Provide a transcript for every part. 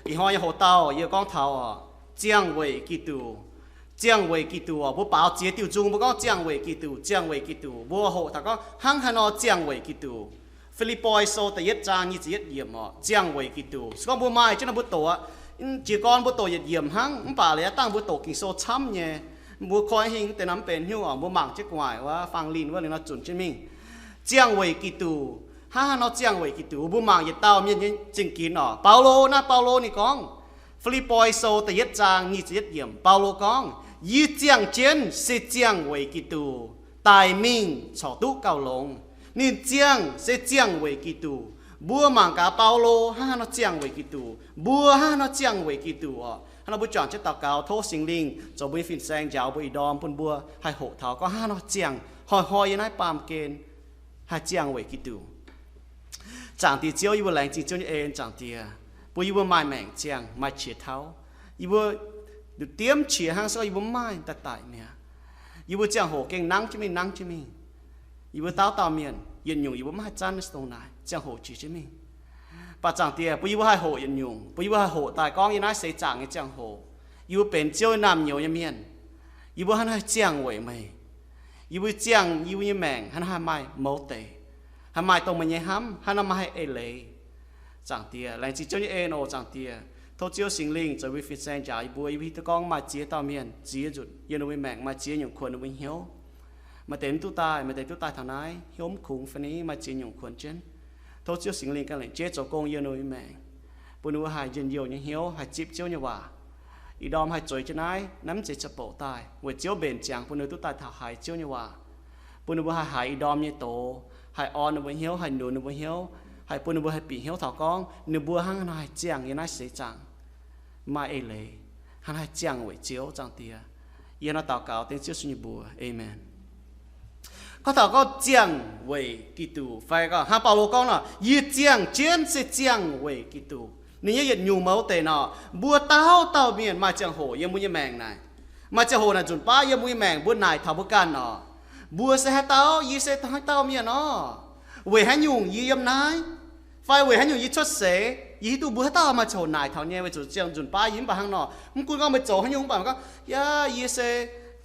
Ih hnoi nyei hoc-dauh yie gorngv taux oc, ziangh weic Giduc. Ziangh weic Giduc oc, mbuo baaux ziex diuh nzung mbuo gorngv ziangh weic Giduc, ziangh weic Giduc. Mbuo hoqc taux gorngv hnangv haaix nor ziangh weic Giduc. Fi^lipv^poi Sou da'yietv zaang nyic ziepc yietv yiemc oc, ziangh weic Giduc. Se gorngv mbuo maaih jienv nor mbuo doqc aqv. Jiez gorn mbuo doqc yietc yiemc hnangv, mv baac liuz dangh mbuo doqc Ging-Sou camv nyei, mbuo koi hingh deix norm mv benx hnyouv oc, mbuo mangc jienv gu'nguaaic wuov faang linh wuov ninh nor zunc jienv mingh. Ziangh weic Giduc. Hnangv haaix nor ziangh weic Giduc? Mbuo mangc yietc dauh mienh nyei zingh ginx oc. Baulo, naaiv Baulo ninh gorngv, Fi^lipv^poi Sou da'yietv zaang nyic ziepc yietv yiemc, Baulo gorngv, yie ziangh jienv se ziangh weic Giduc daaih mingh corc duqv gauh longx. Ninh ziangh se ziangh weic Giduc. Mbuo mangc gaax Baulo hnangv haaix nor ziangh weic Giduc, mbuo hnangv haaix nor ziangh weic Giduc oc. Hnangv nor mbuo juangc jienv daux gaux, tov Singx Lingh zoux mbuo nyei fin-saeng njaaux mbuo ih ndorm bun mbuo haih hoqc taux gorngv hnangv haaix nor ziangh hnoi-hnoi yiem naaiv baamh gen haih ziangh weic Giduc. Zaangc Diex Ziouv, yie mbuo laengz zingh Ziouv nyei en, Zaangc Diex, bun yie mbuo maaih maengc ziangh, maaih qiex tauv. Yie mbuo diemv qiex hnangv se gorngv yie mbuo mv maaih daaih daic mi'aqv. Yie mbuo ziangh hoc gengh nangv jienv mingh, nangv jienv mingh. Yie mbuo dauh dauh mienh yietc nyungc yie mbuo mv haih zanv naaiv dongh naaic, ziangh hoc qiex jienv mingh. Mv baac Zaangc Diex, bun yie mbuo haih hoqc yietc nyungc, bun yie mbuo haih hoqc daaih gorngv yie naaiv seix zaangc nyei ziangh hoc, yie mbuo benx Ziouv nyei naamh nyouz nyei mienh, yie mbuo hnangv naaiv ziangh weic meih. Yie mbuo ziangh yie mbuo nyei maengc hnangv naaiv haih maaih mouz deic, haih maaih dongh meih nyei hnamv, hnangv naaiv maaih haih eix leiz. Zaangc Diex, laengz zingh Ziouv nyei en oc, Zaangc Diex. Tov Ziouv Singx Lingh zoux mbuo fin-saeng njaaux yie mbuo, yie mbuo hiuv duqv gorngv maaih ziex dauh mienh, ziex nzunc yiem ninh mbuo maengc maaih ziex nyungc kuonx ninh mbuo hnyouv. Maaih deix mv duqv daaih, maaih deix duqv daaih taux naaiv, hnyouv mv kungx fai ni, maaih ziex nyungc kuonx jienv. Tov Ziouv Singx Lingh ganh lengc jeiv zoux gong yiem ninh mbuo maengc, bun ninh mbuo haih njien-youh nyei hnyouv haih zipv Ziouv nyei waac. Ih ndorm haih zueiz jienv naaiv, naaiv mv zeiz za'bouc daaih, weic Ziouv mbenc ziangx bun ninh duqv daaih taux haiz Ziouv nyei waac, bun ninh mbuo haih haiz ih ndorm nyei doz, haih orn ninh mbuo hnyouv, haih nunz ninh mbuo hnyouv, haih bun ninh mbuo haih bieqc hnyouv taux gorngv ninh mbuo hnangv haaix nor haih ziangh yiem naaiv seix zaangc, maaih eix leiz, hnangv naaiv haih ziangh weic Ziouv, Zaangc Diex. Yie nor daux gaux dengv Ziouv Yesu nyei mbuox. Aamen. Gorngv taux gorngv ziangh weic Giduc fai gorngv hnangv Baulo gorngv nor, yie ziangh jienv se ziangh weic Giduc. Ninh nyei yietc nyungc mouz deic nor, mbuo dauh dauh mienh maaih ziangh hoc yiem mbuo nyei maengc naaic. Maaih ziangh hoc naaic nzunc baav yiem mbuo nyei maengc mbuo naaic taux mbuo ganh oc, mbuo se haaix dauh, yie se haaix dauh mienh orv? Weic haaix nyungc yie yiem naaiv? Fai weic haaix nyungc yie cuotv seix? Yie hiuv duqv mbuo haaix dauh maaih ziangh hoc naaic taux nyei, weic zuqc ziangh nzunc baav yie mv baac hnangv nor. Mv gunv gorngv meih zoux haaix nyungc, mv baac gorngv, yaac yie se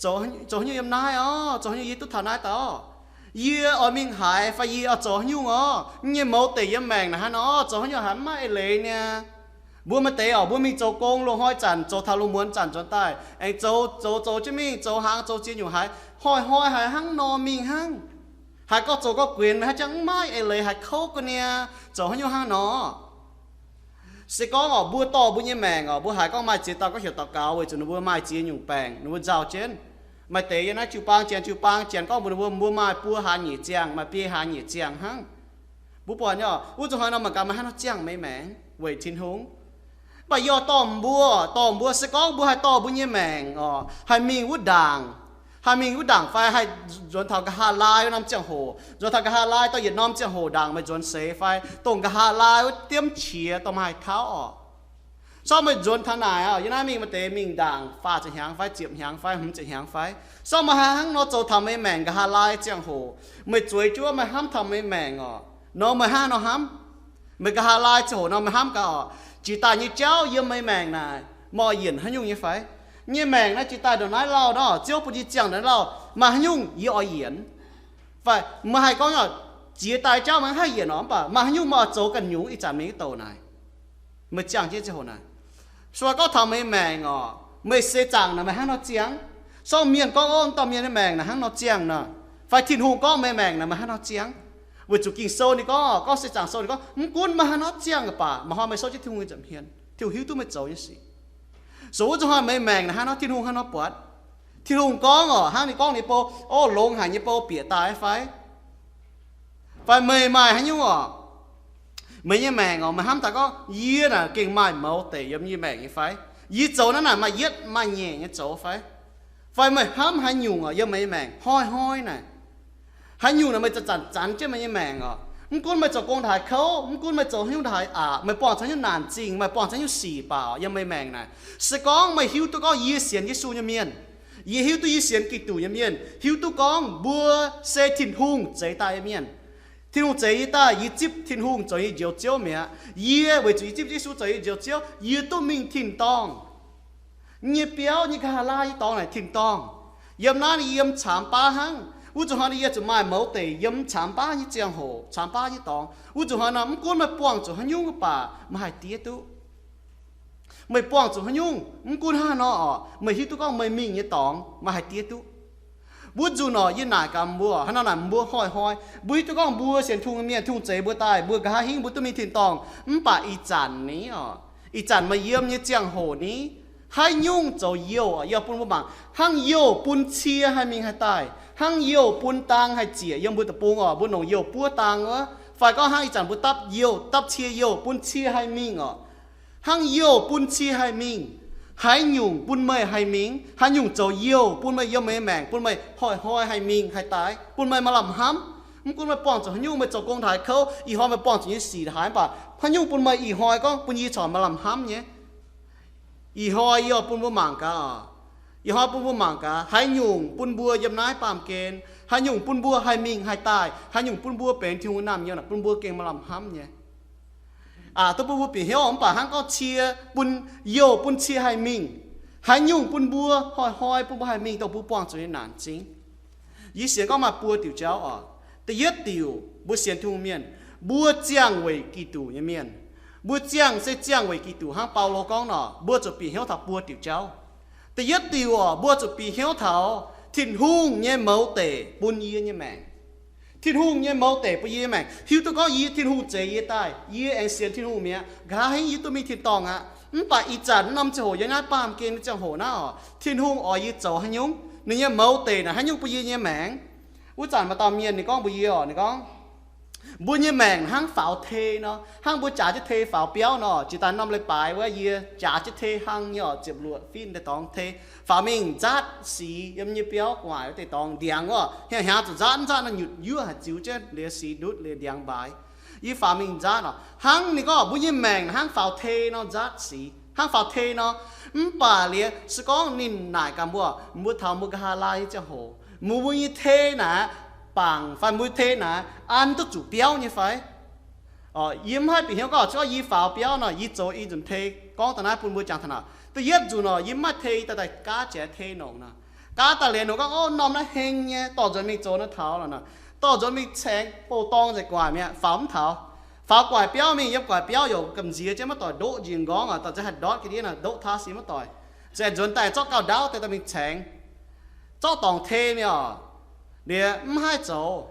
zoux haaix nyungc yiem naaiv orv, zoux haaix nyungc yie duqv taux naaiv dauh, yie oix mingh haaix fai yie oix zoux haaix nyungc orv? Yie nyei mouz deic yiem maengc naaic hnangv nor, zoux haaix nyungc haiz mv maaih eix leiz niaa. Mbuo maaih deix oc, mbuo mingh zoux gong loz-hnoi zanc, zoux taux loz-muonz zanc nzuonx daaih, aengx zoux zoux zoux jienv mingh, zoux hnaangx zoux ziex nyungc haiz hnoi-hnoi haiz hnangv nor mingh hnangv. Haiz gorngv zoux gorngv guenx meih hnangv jangx mv maaih eix leiz, haiz kouv ga'naaiv, zoux haaix nyungc hnangv nor. Se gorngv oc, mbuo dorh mbuo nyei maengc oc, mbuo haiz gorngv maaih ziex dauh gorngv heuc daux gaux weic zuqc ninh mbuo maaih ziex nyungc baengc, ninh mbuo nzauh jienv. Maaih deix yiem naaiv jiu-baang janx, jiu-baang janx gorngv mbuox ninh mbuo, mbuo maaih buo hlaax nyeic ziangh, maaih biei hlaax nyeic ziangh hnangv. Mbuo buatc nyei oc, wuov zuqc hnoi nor mangc gaax meih hnangv nor ziangh meih maengc weic Tin-Hungh. Mv baac yie oix dorh mbuo, dorh mbuo se gorngv mbuo haih dorh mbuo nyei maengc oc, haih mingh wuov ndaangc, haih mingh wuov ndaangc fai haih nzuonx taux nqa'haav laai wuov norm ziangh hoc, nzuonx taux nqa'haav laai dorh yietc norm ziangh hoc ndaangc meih nzuonx seix fai dongh nqa'haav laai wuov diemv qiex dorh maaih haih tauv oc. Sorv meih nzuonx taux naaic oc, yie naaiv mingh maaih deix mingh ndaangc faah ziepc hnyangx fai ziepc hnyangx fai hmz ziepc hnyangx fai, sorv meih haih hnangv nor zoux taux meih maengc nqa'haav laai ziangh hoc, meih zueiz juov meih hnamv taux meih maengc oc, nor meih hnangv nor hnamv. Meih nqa'haav laai ziangh hoc nor meih hnamv gaax oc, jiex daaih nyei jauv yiem meih maengc naaic, meih oix yienc haaix nyungc nyei fai? Nyei maengc naaiv jiex daaih ndongc naaiv lauh nor, Ziouv bun yie ziangh ndongc naaiv lauh, maaih haaix nyungc yie oix yienc? Fai meih haih gorngv oc, jiex daaih jauv meih mv haih yienc oc, mv baac maaih haaix nyungc meih oix zoux ganh nyungc ih zanc mingh wuov douc naaic? Meih ziangh jienv ziangh hoc naaic, se gorngv taux meih maengc oc, meih seix zaangc naaic meih hnangv nor ziangh? Sorv mienh gorngv, ov, dauh mienh nyei maengc naaic hnangv nor ziangh nor, fai Tin-Hungh gorngv meih maengc naaic meih hnangv nor ziangh? Weic zuqc Ging-Sou ninh gorngv, gorngv seix zaangc sou ninh gorngv, mv gunv meih hnangv nor ziangh baac, maiv hnoi meih sou jienv Tin-Hungh nyei nza'hmien, Tin-Hungh hiuv duqv meih zoux nyei sic. Zoux wuov zuqc hnoi meih maengc naaic hnangv nor, Tin-Hungh hnangv nor buatc. Tin-Hungh gorngv oc, hnangv ninh gorngv ninh bou, ov, longx haic nyei bou bieqc daaih fai? Fai meih maaih haaix nyungc oc, meih nyei maengc oc, meih hnamv daaih gorngv, yie naaic gengh maaih mouz deic yiem yie maengc nyei fai? Yie zoux naaiv naaic maaih yietv maaih nyeic nyei zoux fai? Fai meih hnamv haaix nyungc oc, yiem meih nyei maengc hnoi-hnoi naaic, haaix nyungc naaic meih zanc-zanc zanx jienv meih nyei maengc oc. Mv gunv meih zoux gong ndongc haaix kouv, mv gunv meih zoux haaix nyungc ndongc haaix aqc, meih buangh caux haaix nyungc naanc zingh, meih buangh caux haaix nyungc sic baac oc, yiem meih maengc naaic, se gorngv meih hiuv duqv gorngv yie sienx Yesu nyei mienh, yie hiuv duqv yie sienx Giduc nyei mienh, hiuv duqv gorngv mbuo se Tin-Hungh zeix daaih nyei mienh, Tin-Hungh zeix yie daaih, yie zipv Tin-Hungh zoux yie njoux Ziouv mi'aqv. Yie weic zuqc yie zipv Yesu zoux yie njoux Ziouv, yie duqv mingh tin-dorngh. Yie nyei biauv, yie nyei nqa'haav laai nyei dorngx naaic tin-dorngh. Yiem naaiv yie yiem caamx baav hnangv. Wuov zuqc hnoi yie zuqc maaih mouz deic yiem caamx baav nyei ziangh hoc, caamx baav nyei dorngx. Wuov zuqc hnoi nor, mv gunv meih buangh zuqc haaix nyungc mv baac meih haih diev duqv. Meih buangh zuqc haaix nyungc, mv gunv hnangv haaix nor oc, meih hiuv duqv gorngv meih mingh nyei dorngx meih haih diev duqv. Wuov nzunc oc, yie naaic gaax mbuo, haaix nor naaic mbuo hnoi-hnoi, mbuo hiuv duqv gorngv mbuo sienx Tin-Hungh mienh, Tin-Hungh zeix mbuo daaih, mbuo nqa'haav hingv mbuo duqv mingh tin-dorngh, mv baac ih zanc ni oc, ih zanc meih yiem nyei ziangh hoc ni, haaix nyungc zoux youh, yie bun mbuo mangc, hnangv youh bun cie haih mingh haih daaih, hnangv youh bun dang haih ziec. Yiem mbuo deic-bung oc, mbuo longc youh buov dang wuov, fai gorngv hnangv ih zanc mbuo dapv youh, dapv cie youh bun cie haih mingh oc. Hnangv youh bun cie haih mingh, haaix nyungc bun meih haih mingh? Haaix nyungc zoux youh bun meih yiem meih nyei maengc, bun meih hnoi-hnoi haih mingh haih daaih, bun meih maaih lamh hnamv? Mv gunv meih buangh zuqc haaix nyungc, meih zoux gong taux haaix kouv, ih hnoi meih buangh zuqc nyei sic haaix mv baac haaix nyungc bun meih ih hnoi gorngv bun yie corc maaih lamh hnamv nyei? Ih hnoi yie bun mbuo mangc gaax oc. Ih hnoi bun mbuo mangc gaax, haaix nyungc bun mbuo yiem naaiv baamh gen, haaix nyungc bun mbuo haih mingh haih daaih, haaix nyungc bun mbuo benx Tin-Hungh naamh nyouz, bun mbuo gengh maaih lamh hnamv nyei. Aa, duqv bun mbuo bieqc hnyouv mv baac hnangv gorngv cie bun, youh bun cie haih mingh, haaix nyungc bun mbuo hnoi-hnoi bun mbuo haih mingh dongh mbuo buangh zuqc nyei naanc zingh. Yie sienx gorngv maaih buo diuc jauv oc. Da'yietv diuc, mbuo sienx Tin-Hungh mienh, mbuo ziangh weic Giduc nyei mienh. Mbuo ziangh se ziangh weic Giduc hnangv Baulo gorngv nor, mbuo zuqc bieqc hnyouv taux buo diuc jauv. Da'yietv diuc oc, mbuo zuqc bieqc hnyouv taux Tin-Hungh nyei mouz deic bun yie nyei maengc. Tin-Hungh nyei mouz deic bun yie nyei maengc, hiuv duqv gorngv yie, Tin-Hungh zeix yie daaih, yie aengx sienx Tin-Hungh mi'aqv, nqa'haav hingv yie duqv mingh tin-dorngh aqv. Mv baac ih zanc norm ziangh hoc yiem naaiv baamh gen nyei ziangh hoc naaiv oc, Tin-Hungh oix yie zoux haaix nyungc, ninh nyei mouz deic naaic haaix nyungc bun yie nyei maengc. Wuov zanc maaih dauh mienh ninh gorngv mbuox yie oc, ninh gorngv, mbuo nyei maengc hnangv faaux tei nor, hnangv mbuo jaax jienv tei faaux biauv nor. Jiex daaih norm leiz-baaix wuov yie jaax jienv tei hlang nyei oc, ziepc luoqc fitv deix dorngx tei, faaux mingh nzaatv sic yiem nyei biauv gu'nguaaic wuov deix dorngx ndiangx wuov, hnyangx-hnyangx zuqc nzaatv nzaatv nor nyutc yuoqv haic ziux jienv liuz sic ndutv liuz ndiangx mbaaix. Yie faaux mingh nzaatv oc. Hnangv ninh gorngv mbuo nyei maengc hnangv faaux tei nor nzaatv sic, hnangv faaux tei nor. Mv baac liuz se gorngv ninh naaic gaax mbuo, mbuo taux mbuo nqa'haav laai nyei ziangh hoc, mbuo nyei tei naaic bangc fai mbuo tei naaic an duqv zuqc biauv nyei fai? Yie mv haih bieqc hnyouv gorngv se gorngv yie faaux biauv nor, yie zoux i nzunc tei gorngv daaih naaiv bun mbuo jangx taux naaic. Da'yietv nzunc nor, yie mv maaih tei, daaih daaih gaav jiex tei nongc nor. Gaav daaih liuz nor gorngv, ov, norm naaiv heng nyei, dorh nzuonx mingh zoux naaiv taux lorqc nor. Dorh nzuonx mingh caengx bouh dorng nzengc gu'nguaaic mi'aqv, faaux mv taux. Faaux gu'nguaaic biauv mingh, yiem gu'nguaaic biauv yaac gamh nziex jienv maiv doic, ndoqv njiec nqorngv oc, dorh nzengc haih ndortv ga'ndiev nor, ndoqv taav sic maiv doic. Za'gengh nzuonx daaih zorqv gauh ndaauv deix dorh mingh caengx, zorqv dorngc tei mi'aqv oc. Liuz mv haih zoux.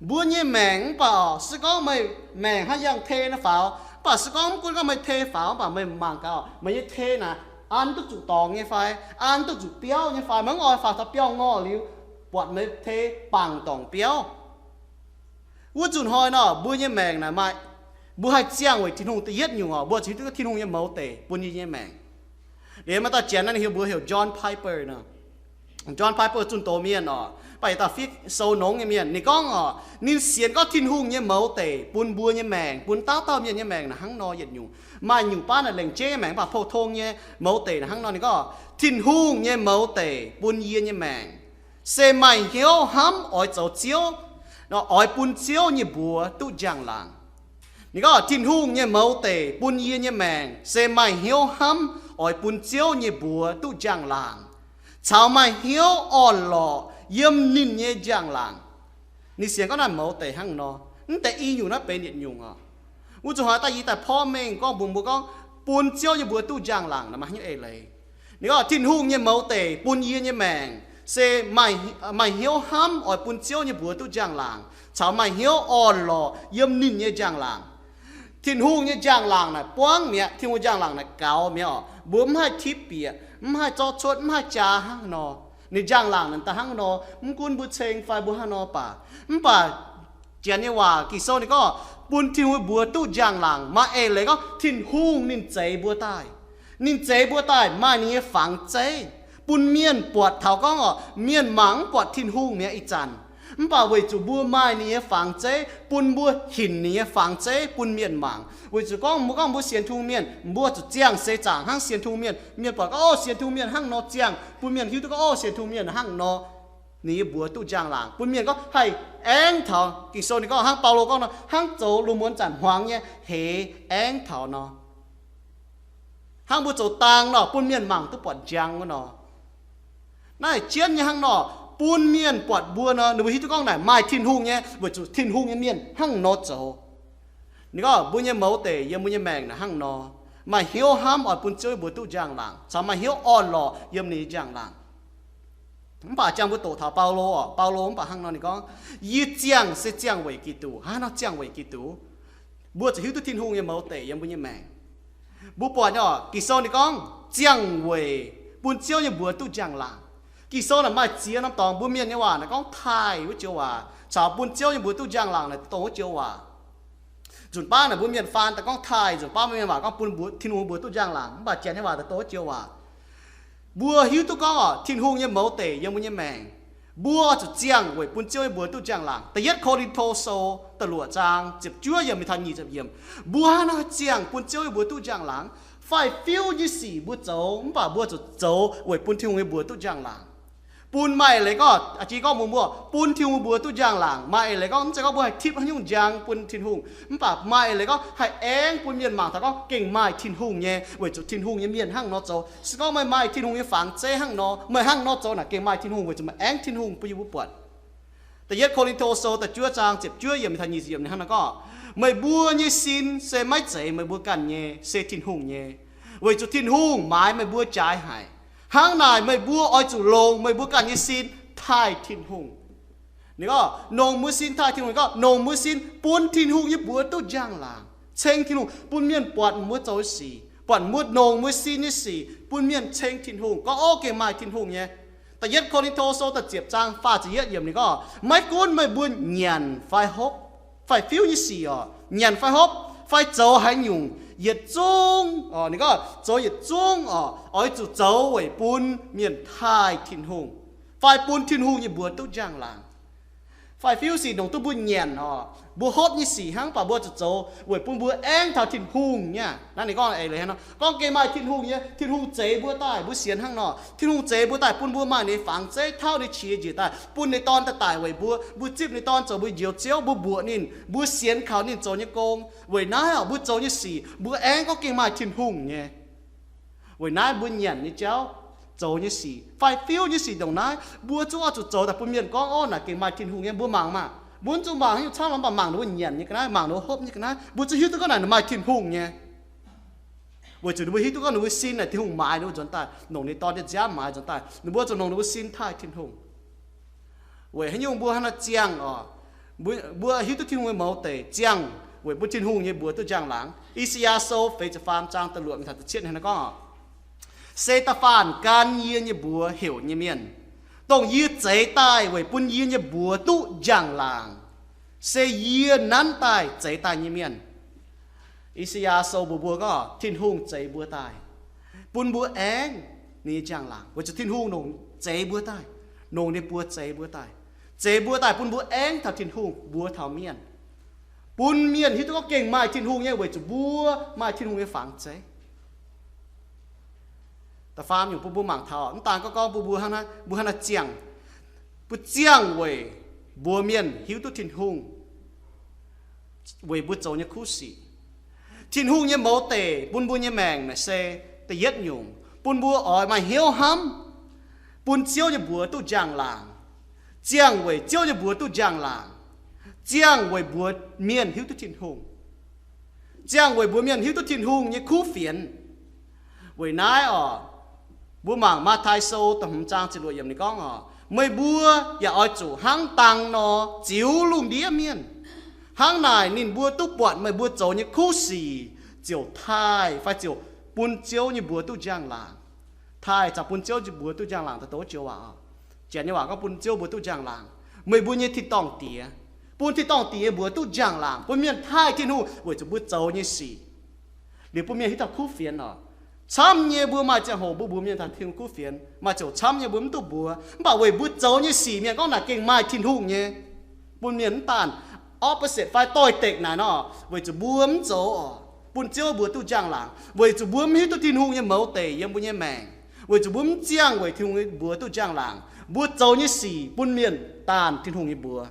Mbuo nyei maengc mv baac oc, se gorngv meih maengc hnangv yangh tei naaiv faaux, mv baac se gorngv mv gunv gorngv meih tei faaux, mv baac meih mangc gaax oc, meih nyei tei naaic an duqv zuqc dorngc nyei fai, an duqv zuqc biauv nyei fai, meih mv oix faaux taux biauv ngorh liuz, buatc meih tei bangc dorngc biauv. Wuov nzunc hnoi nor, mbuo nyei maengc naaic maaih, mbuo haih ziangh weic Tin-Hungh da'yietv nyungc oc, mbuo zuqc hiuv duqv Tin-Hungh nyei mouz deic bun yie nyei maengc. Liuz maaih dauh janx naaiv ninh heuc, mbuox heuc John Piper nor. John Piper zunh doz mienh oc, mv baac yietc dauh fiev sou nongx nyei mienh. Ninh gorngv oc, ninh sienx gorngv Tin-Hungh nyei mouz deic bun mbuo nyei maengc, bun dauh dauh mienh nyei maengc naaic hnangv nor yietc nyungc. Maaih nyungc baav naaic lengc jeiv nyei maengc, mv baac pou-tong nyei mouz deic naaic hnangv nor. Ninh gorngv Tin-Hungh nyei mouz deic bun yie nyei maengc se maaih hnyouv hnamv oix zoux Ziouv, oix bun Ziouv nyei mbuox duqv njang-laangc. Ninh gorngv Tin-Hungh nyei mouz deic bun yie nyei maengc se maaih hnyouv hnamv oix bun Ziouv nyei mbuox duqv njang-laangc, caux maaih hnyouv orn-lorqc yiem ninh nyei njang-laangc. Ninh sienx gorngv naaiv mouz deic hnangv nor. Mv deix i nyungc naaiv benx yietc nyungc oc. Wuov zuqc hnoi daaih yie daaih porv mengh gorngv mbuox mbuo gorngv bun Ziouv nyei mbuox duqv njang-laangc naaic maaih hnyouv eix leiz. Ninh gorngv Tin-Hungh nyei mouz deic bun yie nyei maengc se maaih hnyouv hnamv oix bun Ziouv nyei mbuox duqv njang-laangc, caux maaih hnyouv orn-lorqc yiem ninh nyei njang-laangc. Tin-Hungh nyei njang-laangc naaic buangv mi'aqv. Tin-Hungh njang-laangc naaic gaux mi'aqv oc. Mbuo mv haih tipv bieqc, mv haih zorqv cuotv, mv haih jaa hnangv nor. Ninh njang-laangc naaic daaih hnangv nor, mv gunv mbuo ceng fai mbuo hnangv nor baac. Mv baac Janx nyei waac Ging-Sou ninh gorngv, bun Tin-Hungh mbuox duqv njang-laangc maaih eix leiz gorngv Tin-Hungh ninh zeix mbuo daaih. Ninh zeix mbuo daaih maaih ninh nyei fangx zeiv, bun mienh buatc taux gorngv oc, mienh mangc mv buatc Tin-Hungh mi'aqv ih zanc. Mv baac weic zuqc mbuo maaih ninh nyei fangx zeiv, bun mbuo hinc ninh nyei fangx zeiv bun mienh mangc. Weic zuqc gorngv mbuo, gorngv mbuo sienx Tin-Hungh mienh, mbuo zuqc ziangh seix zaangc hnangv sienx Tin-Hungh mienh. Mienh buatc gorngv, ov, sienx Tin-Hungh mienh hnangv nor ziangh, bun mienh hiuv duqv gorngv, ov, sienx Tin-Hungh mienh hnangv nor. Ninh nyei mbuox duqv njang-laangc, bun mienh gorngv haih aengx taux Ging-Sou ninh gorngv hnangv Baulo gorngv nor, hnangv zoux lungh muonz zanc hmuangx nyei heix aengx taux nor. Hnangv mbuo zoux dang nor, bun mienh mangc duqv buatc njang wuov nor. Naaiv jienv nyei hnangv nor, bun mienh buatc mbuo nor, ninh mbuo hiuv duqv gorngv naaic maaih Tin-Hungh nyei, weic zuqc Tin-Hungh nyei mienh hnangv nor zoux. Ninh gorngv mbuo nyei mouz deic yiem mbuo nyei maengc naaic hnangv nor, maaih hnyouv hnamv oix bun Ziouv nyei mbuox duqv njang-laangc, caux maaih hnyouv orn-lorqc yiem ninh nyei njang-laangc. Mv baac jangx mbuo doqc taux Baulo orqc, Baulo mv baac hnangv nor ninh gorngv, yie ziangh se ziangh weic Giduc. Hnangv nor ziangh weic Giduc, mbuo ziouc hiuv duqv Tin-Hungh nyei mouz deic yiem mbuo nyei maengc. Mbuo buatc nyei orqc, Ging-Sou ninh gorngv ziangh weic bun Ziouv nyei mbuox duqv njang-laangc. Ging-Sou naaic maaih ziex norm dorngx, mbuo mienh nyei waac naaic gorngv taaih wuov joux waac, caux bun Ziouv nyei mbuox duqv njang-laangc naaic dongh wuov joux waac. Nzunc baav naaic mbuo mienh faan daaih gorngv taaih, nzunc baav mbuo mienh waac gorngv bun mbuox, Tin-Hungh mbuox duqv njang-laangc, mv baac janx nyei waac daaih dongh wuov joux waac. Mbuo hiuv duqv gorngv orqc, Tin-Hungh nyei mouz deic yiem mbuo nyei maengc, mbuo oix zuqc ziangh weic bun Ziouv nyei mbuox duqv njang-laangc. Da'yietv Ko^lin^to Sou da'luoqc zaang ziepc juov yiemc mingh taux nyic ziepc yiemc. Mbuo hnangv naaiv ziangh bun Ziouv nyei mbuox duqv njang-laangc. Faix-fiuv nyei sic mbuo zoux, mv baac mbuo zuqc zoux weic bun Tin-Hungh nyei mbuox duqv njang-laangc. Bun maaih eix leiz gorngv, aa, jiex gorngv mbuo, mbuo bun Tin-Hungh mbuox duqv njang-laangc, maaih eix leiz gorngv mv zeiz gorngv mbuo haih tipv haaix nyungc njang bun Tin-Hungh, mv baac maaih eix leiz gorngv haih aengv bun mienh mangc taux gorngv gengh maaih Tin-Hungh nyei, weic zuqc Tin-Hungh nyei mienh hnangv nor zoux. Se gorngv meih maaih Tin-Hungh nyei fangx zeiv hnangv nor, meih hnangv nor zoux naaic gengh maaih Tin-Hungh, weic zuqc meih aengv Tin-Hungh bun yie mbuo buatc. Da'yietv Ko^lin^to Sou da'juov zaang ziepc juov yiemc mingh taux nyic ziepc yiemc ninh hnangv naaiv gorngv, meih mbuo nyei sin se maiv zeiz meih mbuo ganh nyei, se Tin-Hungh nyei, weic zuqc Tin-Hungh maaiz meih mbuo jaaix haic. Hnangv naaic meih mbuo oix zuqc longc meih mbuo ganh nyei sin taaih Tin-Hungh. Ninh gorngv, nongc mbuo sin taaih Tin-Hungh. Ninh gorngv, nongc mbuo sin bun Tin-Hungh nyei mbuox duqv njang-laangc, ceng Tin-Hungh, bun mienh buatc mbuo zoux sic, buatc mbuo nongc mbuo sin nyei sic, bun mienh ceng Tin-Hungh, gorngv, ov, gengh maaih Tin-Hungh nyei. Da'yietv Ko^lin^to Sou da'ziepc zaang faah ziepc yietv yiemc ninh gorngv, maiv gunv meih mbuo nyanc fai hopv, faix-fiuv nyei sic orqc, nyanc fai hopv, fai zoux haaix nyungc, yietc zungv, orqc, ninh gorngv, zoux yietc zungv orqc, oix zuqc zoux weic bun mienh taaih Tin-Hungh, fai bun Tin-Hungh nyei mbuox duqv njang-laangc. Faix-fiuv sic nongc duqv mbuo nyanc orqc, mbuo hopv nyei sic hnangv, mv baac mbuo zuqc zoux weic bun mbuo aengv taux Tin-Hungh nyei. Naaiv ninh gorngv eix leiz hnangv nor, gorngv gengh maaih Tin-Hungh nyei. Tin-Hungh zeix mbuo daaih, mbuo sienx hnangv nor, Tin-Hungh zeix mbuo daaih bun mbuo maaih ninh nyei fangx zeiv, tauv ninh nyei qiex njiec daaih, bun ninh nyei Dorn daaih daic weic mbuo, mbuo zipv ninh nyei Dorn zoux mbuo njoux Ziouv, mbuo mbuoqc ninh, mbuo sienx kaux ninh zoux nyei gong. Weic naaiv orqc, mbuo zoux nyei sic mbuo aengv gorngv gengh maaih Tin-Hungh nyei. Weic naaiv mbuo nyanc nyei jauv, zoux nyei sic, faix-fiuv nyei sic ndongc naaiv, mbuo zungv oix zuqc zoux daaih bun mienh gorngv, ov, naaic gengh maaih Tin-Hungh nyei. Mbuo mangc maah, mbuo zungv mangc haaix nyungc camv, mv baac mangc ninh mbuo nyanc nyei ga'naaiv, mangc ninh mbuo hopv nyei ga'naaiv, mbuo zungv hiuv duqv gorngv naaic ninh maaih Tin-Hungh nyei. Weic zuqc ninh mbuo hiuv duqv gorngv ninh mbuo sin naaic Tin-Hungh maaiz ninh mbuo nzuonx daaih, longc ninh Dorn nyei nziaamv maaiz nzuonx daaih, ninh mbuo zuqc longc ninh mbuo sin taaih Tin-Hungh. Weic haaix nyungc mbuo hnangv naaiv ziangh orqc? Mbuo, mbuo hiuv duqv Tin-Hungh nyei mouz deic ziangh weic bun Tin-Hungh nyei mbuox duqv njang-laangc. I^saa^yaa Sou feix ziepc faam zaang da'luoqc mingh taux da'cietv hnangv naaiv gorngv, se da'faanh gan yie nyei mbuox heuc nyei mienh, dongh yie zeix daaih weic bun yie nyei mbuox duqv njang-laangc, se yie nanv daaih zeix daaih nyei mienh. I^saa^yaa Sou mbuox mbuo gorngv Tin-Hungh zeix mbuo daaih, bun mbuo aengv ninh nyei njang-laangc, weic zuqc Tin-Hungh nongc zeix mbuo daaih, nongc ninh buoz zeix mbuo daaih, zeix mbuo daaih bun mbuo aengv taux Tin-Hungh, mbuox taux mienh, bun mienh hiuv duqv gorngv gengh maaih Tin-Hungh nyei, weic zuqc mbuo maaih Tin-Hungh nyei fangx zeiv. Da'faam nyungc bun mbuo mangc taux, mv daan gorngv gorngv bun mbuo hnangv naaiv, mbuo hnangv naaiv ziangh, mbuo ziangh weic mbuox mienh hiuv duqv Tin-Hungh weic mbuo zoux nyei kuv sic. Tin-Hungh nyei mouz deic bun mbuo nyei maengc naaic se da'yietv nyungc, bun mbuo oix maaih hnyouv hnamv bun Ziouv nyei mbuox duqv njang-laangc, ziangh weic Ziouv nyei mbuox duqv njang-laangc, ziangh weic mbuox mienh hiuv duqv Tin-Hungh, ziangh weic mbuox mienh hiuv duqv Tin-Hungh nyei kuv fienx. Weic naaiv orqc, mbuo mangc Matv^tai Sou da'hmz zaang ziepc luoqc yiemc ninh gorngv orqc, meih mbuo yaac oix zuqc hnangv dang nor ziux lungh ndiev mienh. Hnangv naaic ninh mbuo duqv buatc meih mbuo zoux nyei kuv sic ziouc taaih fai ziouc bun Ziouv nyei mbuox duqv njang-laangc. Taaih caux bun Ziouv nyei mbuox duqv njang-laangc daaih doqc joux waac orqc. Janx nyei waac gorngv bun Ziouv mbuox duqv njang-laangc. Meih mbuo nyei tin-dorngh Diex, bun tin-dorngh Diex mbuox duqv njang-laangc, bun mienh taaih Tin-Hungh weic zuqc mbuo zoux nyei sic. Liuz bun mienh hiuv taux kuv fienx orqc. Camv nyei mbuo maaih ziangh hoc mbuo mbuox mienh taux Tin-Hungh kuv fienx, maaih ziangh hoc camv nyei mbuo mv duqv mbuox. Mv baac weic mbuo zoux nyei sic mienh gorngv naaic gengh maaih Tin-Hungh nyei, bun mienh mv daan opposite fai doix-dekc naaic nor, weic zuqc mbuo mv zoux orqc, bun Ziouv mbuox duqv njang-laangc, weic zuqc mbuo mv hiuv duqv Tin-Hungh nyei mouz deic yiem mbuo nyei maengc, weic zuqc mbuo mv ziangh weic Tin-Hungh mbuox duqv njang-laangc, mbuo zoux nyei sic bun mienh daanh Tin-Hungh nyei mbuox.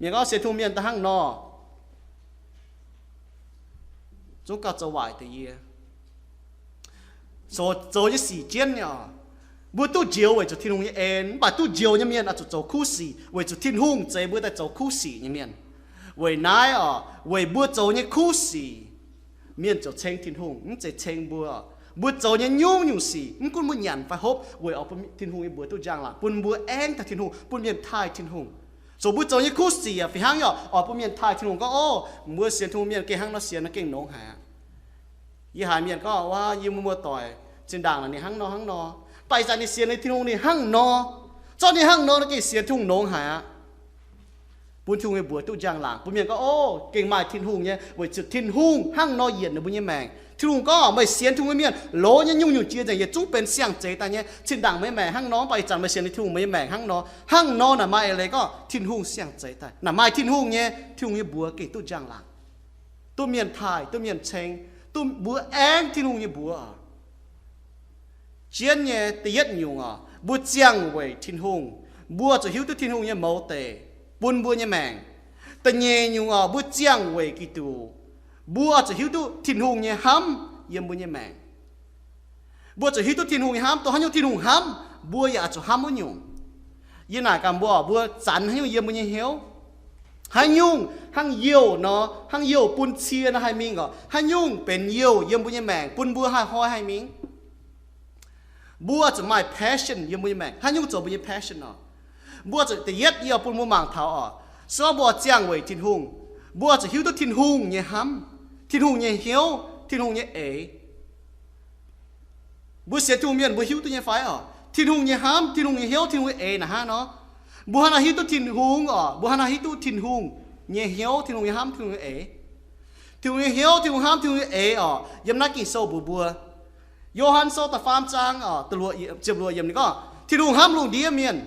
Mienh gorngv sienx Tin-Hungh mienh daaih hnangv nor, zungv gauh zoux waaic deix yie. Zoux, zoux nyei sic jienv nyei oc. Mbuo duqv njoux weic zuqc Tin-Hungh nyei en, mv baac duqv njoux nyei mienh oix zuqc zoux kuv sic weic zuqc Tin-Hungh zeix mbuo daaih zoux kuv sic nyei mienh. Weic naaiv oc, weic mbuo zoux nyei kuv sic, mienh ziouc ceng Tin-Hungh, mv zeiz ceng mbuo. Mbuo zoux nyei nyungc-nyungc sic, mv gunv mbuo nyanc fai hopv, weic oix bun Tin-Hungh nyei mbuox duqv njang-laangc, bun mbuo aengx taux Tin-Hungh, bun mienh taaih Tin-Hungh. Zoux mbuo zoux nyei kuv sic fih hnangv yaac oix bun mienh taaih Tin-Hungh gorngv, ov, mbuo sienx Tin-Hungh mienh gengh hnangv nor sienx, gengh nongx haic aqv. Yie haaix mienh gorngv, waac, yie muoz-doic zinh ndaangc naaic ninh hnangv nor hnangv nor, mv baac ih zanc ninh sienx ninh Tin-Hungh ninh hnangv nor. Zorqv ninh hnangv nor, ninh gengh sienx Tin-Hungh nongx haic aqv. Bun Tin-Hungh nyei mbuox duqv njang-laangc, bun mienh gorngv, ov, gengh maaih Tin-Hungh nyei, weic zuqc Tin-Hungh hnangv nor yienc ninh mbuo nyei maengc. Tin-Hungh gorngv, meih sienx Tin-Hungh nyei mienh lorz nyei nyungc-nyungc jiex nzengc yietc zungv benx siang-zeix daaih nyei. Zinh ndaangc meih nyei maengc hnangv nor, mv baac ih zanc meih sienx Tin-Hungh, meih nyei maengc hnangv nor. Hnangv nor naaic maaih eix leiz gorngv Tin-Hungh siang-zeix daaih. Naaic maaih Tin-Hungh nyei, Tin-Hungh nyei mbuox gengh duqv njang-laangc, duqv mienh taaih, duqv mienh ceng, duqv mbuo aengx Tin-Hungh nyei mbuox. Jienv nyei da'yietv nyungc oc, mbuo ziangh weic Tin-Hungh, mbuo zuqc hiuv duqv Tin-Hungh nyei mouz deic bun mbuo nyei maengc. Da'nyeic nyungc oc, mbuo ziangh weic Giduc, mbuo zuqc hiuv duqv Tin-Hungh nyei hnamv yiem mbuo nyei maengc. Mbuo zuqc hiuv duqv Tin-Hungh nyei hnamv, dongh haaix nyungc Tin-Hungh hnamv, mbuo yaac zuqc hnamv wuov nyungc. Yie naaic gaax mbuo, mbuo zanc haaix nyungc yiem mbuo nyei hnyouv, haaix nyungc hnangv youh nor, hnangv youh bun cie nor haih mingh oc, haaix nyungc benx youh yiem mbuo nyei maengc bun mbuo haih hnoi haih mingh. Mbuo zuqc maaih passion yiem mbuo nyei maengc. Haaix nyungc zoux mbuo nyei passion oc? Mbuo zuqc da'yietv yie bun mbuo mangc taux oc, se gorngv mbuo ziangh weic Tin-Hungh, mbuo zuqc hiuv duqv Tin-Hungh nyei hnamv, Tin-Hungh nyei hnyouv, Tin-Hungh nyei eix. Mbuo sienx Tin-Hungh mienh mbuo hiuv duqv nyei fai oc? Tin-Hungh nyei hnamv, Tin-Hungh nyei hnyouv, Tin-Hungh nyei eix naaic hnangv nor. Mbuo hnangv naaiv hiuv duqv Tin-Hungh oc, mbuo hnangv naaiv hiuv duqv Tin-Hungh nyei hnyouv, Tin-Hungh nyei hnamv, Tin-Hungh nyei eix. Tin-Hungh nyei hnyouv, Tin-Hungh hnamv, Tin-Hungh nyei eix oc, yiem naaiv Ging-Sou mbuox mbuo. Yo^han Sou da'faam zaang oc, da'luoqc, ziepc luoqc yiemc ninh gorngv, Tin-Hungh hnamv lungh ndiev mienh.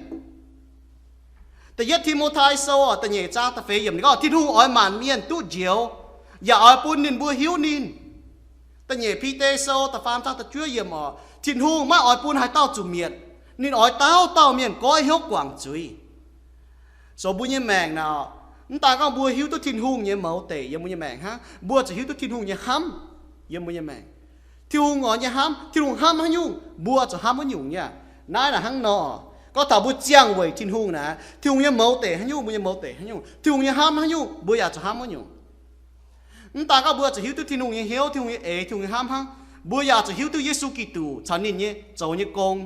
Da'yietv Ti^mo^tai Sou oc, da'nyeic zaang da'feix yiemc ninh gorngv, Tin-Hungh oix maanc mienh duqv njoux, yaac oix bun ninh mbuo hiuv ninh. Da'nyeic Bide Sou da'faam zaang da'juov yiemc oc, Tin-Hungh maiv oix bun haaix dauh zuqc mietc, ninh oix dauh dauh mienh goiv hnyouv guangc zuiz. Zoux mbuo nyei maengc naaic, mv daan gorngv mbuo hiuv duqv Tin-Hungh nyei mouz deic yiem mbuo nyei maengc hnangv, mbuo zuqc hiuv duqv Tin-Hungh nyei hnamv yiem mbuo nyei maengc. Tin-Hungh oix nyei hnamv, Tin-Hungh hnamv haaix nyungc, mbuo zuqc hnamv wuov nyungc nyei. Naaiv naaic hnangv nor, gorngv taux mbuo ziangh weic Tin-Hungh naaic, Tin-Hungh nyei mouz deic haaix nyungc, mbuo nyei mouz deic haaix nyungc, Tin-Hungh nyei hnamv haaix nyungc, mbuo yaac zuqc hnamv wuov nyungc. Mv daan gorngv mbuo zuqc hiuv duqv Tin-Hungh nyei hnyouv, Tin-Hungh nyei eix, Tin-Hungh nyei hnamv hnangv, mbuo yaac zuqc hiuv duqv Yesu Giduc caux ninh nyei zoux nyei gong.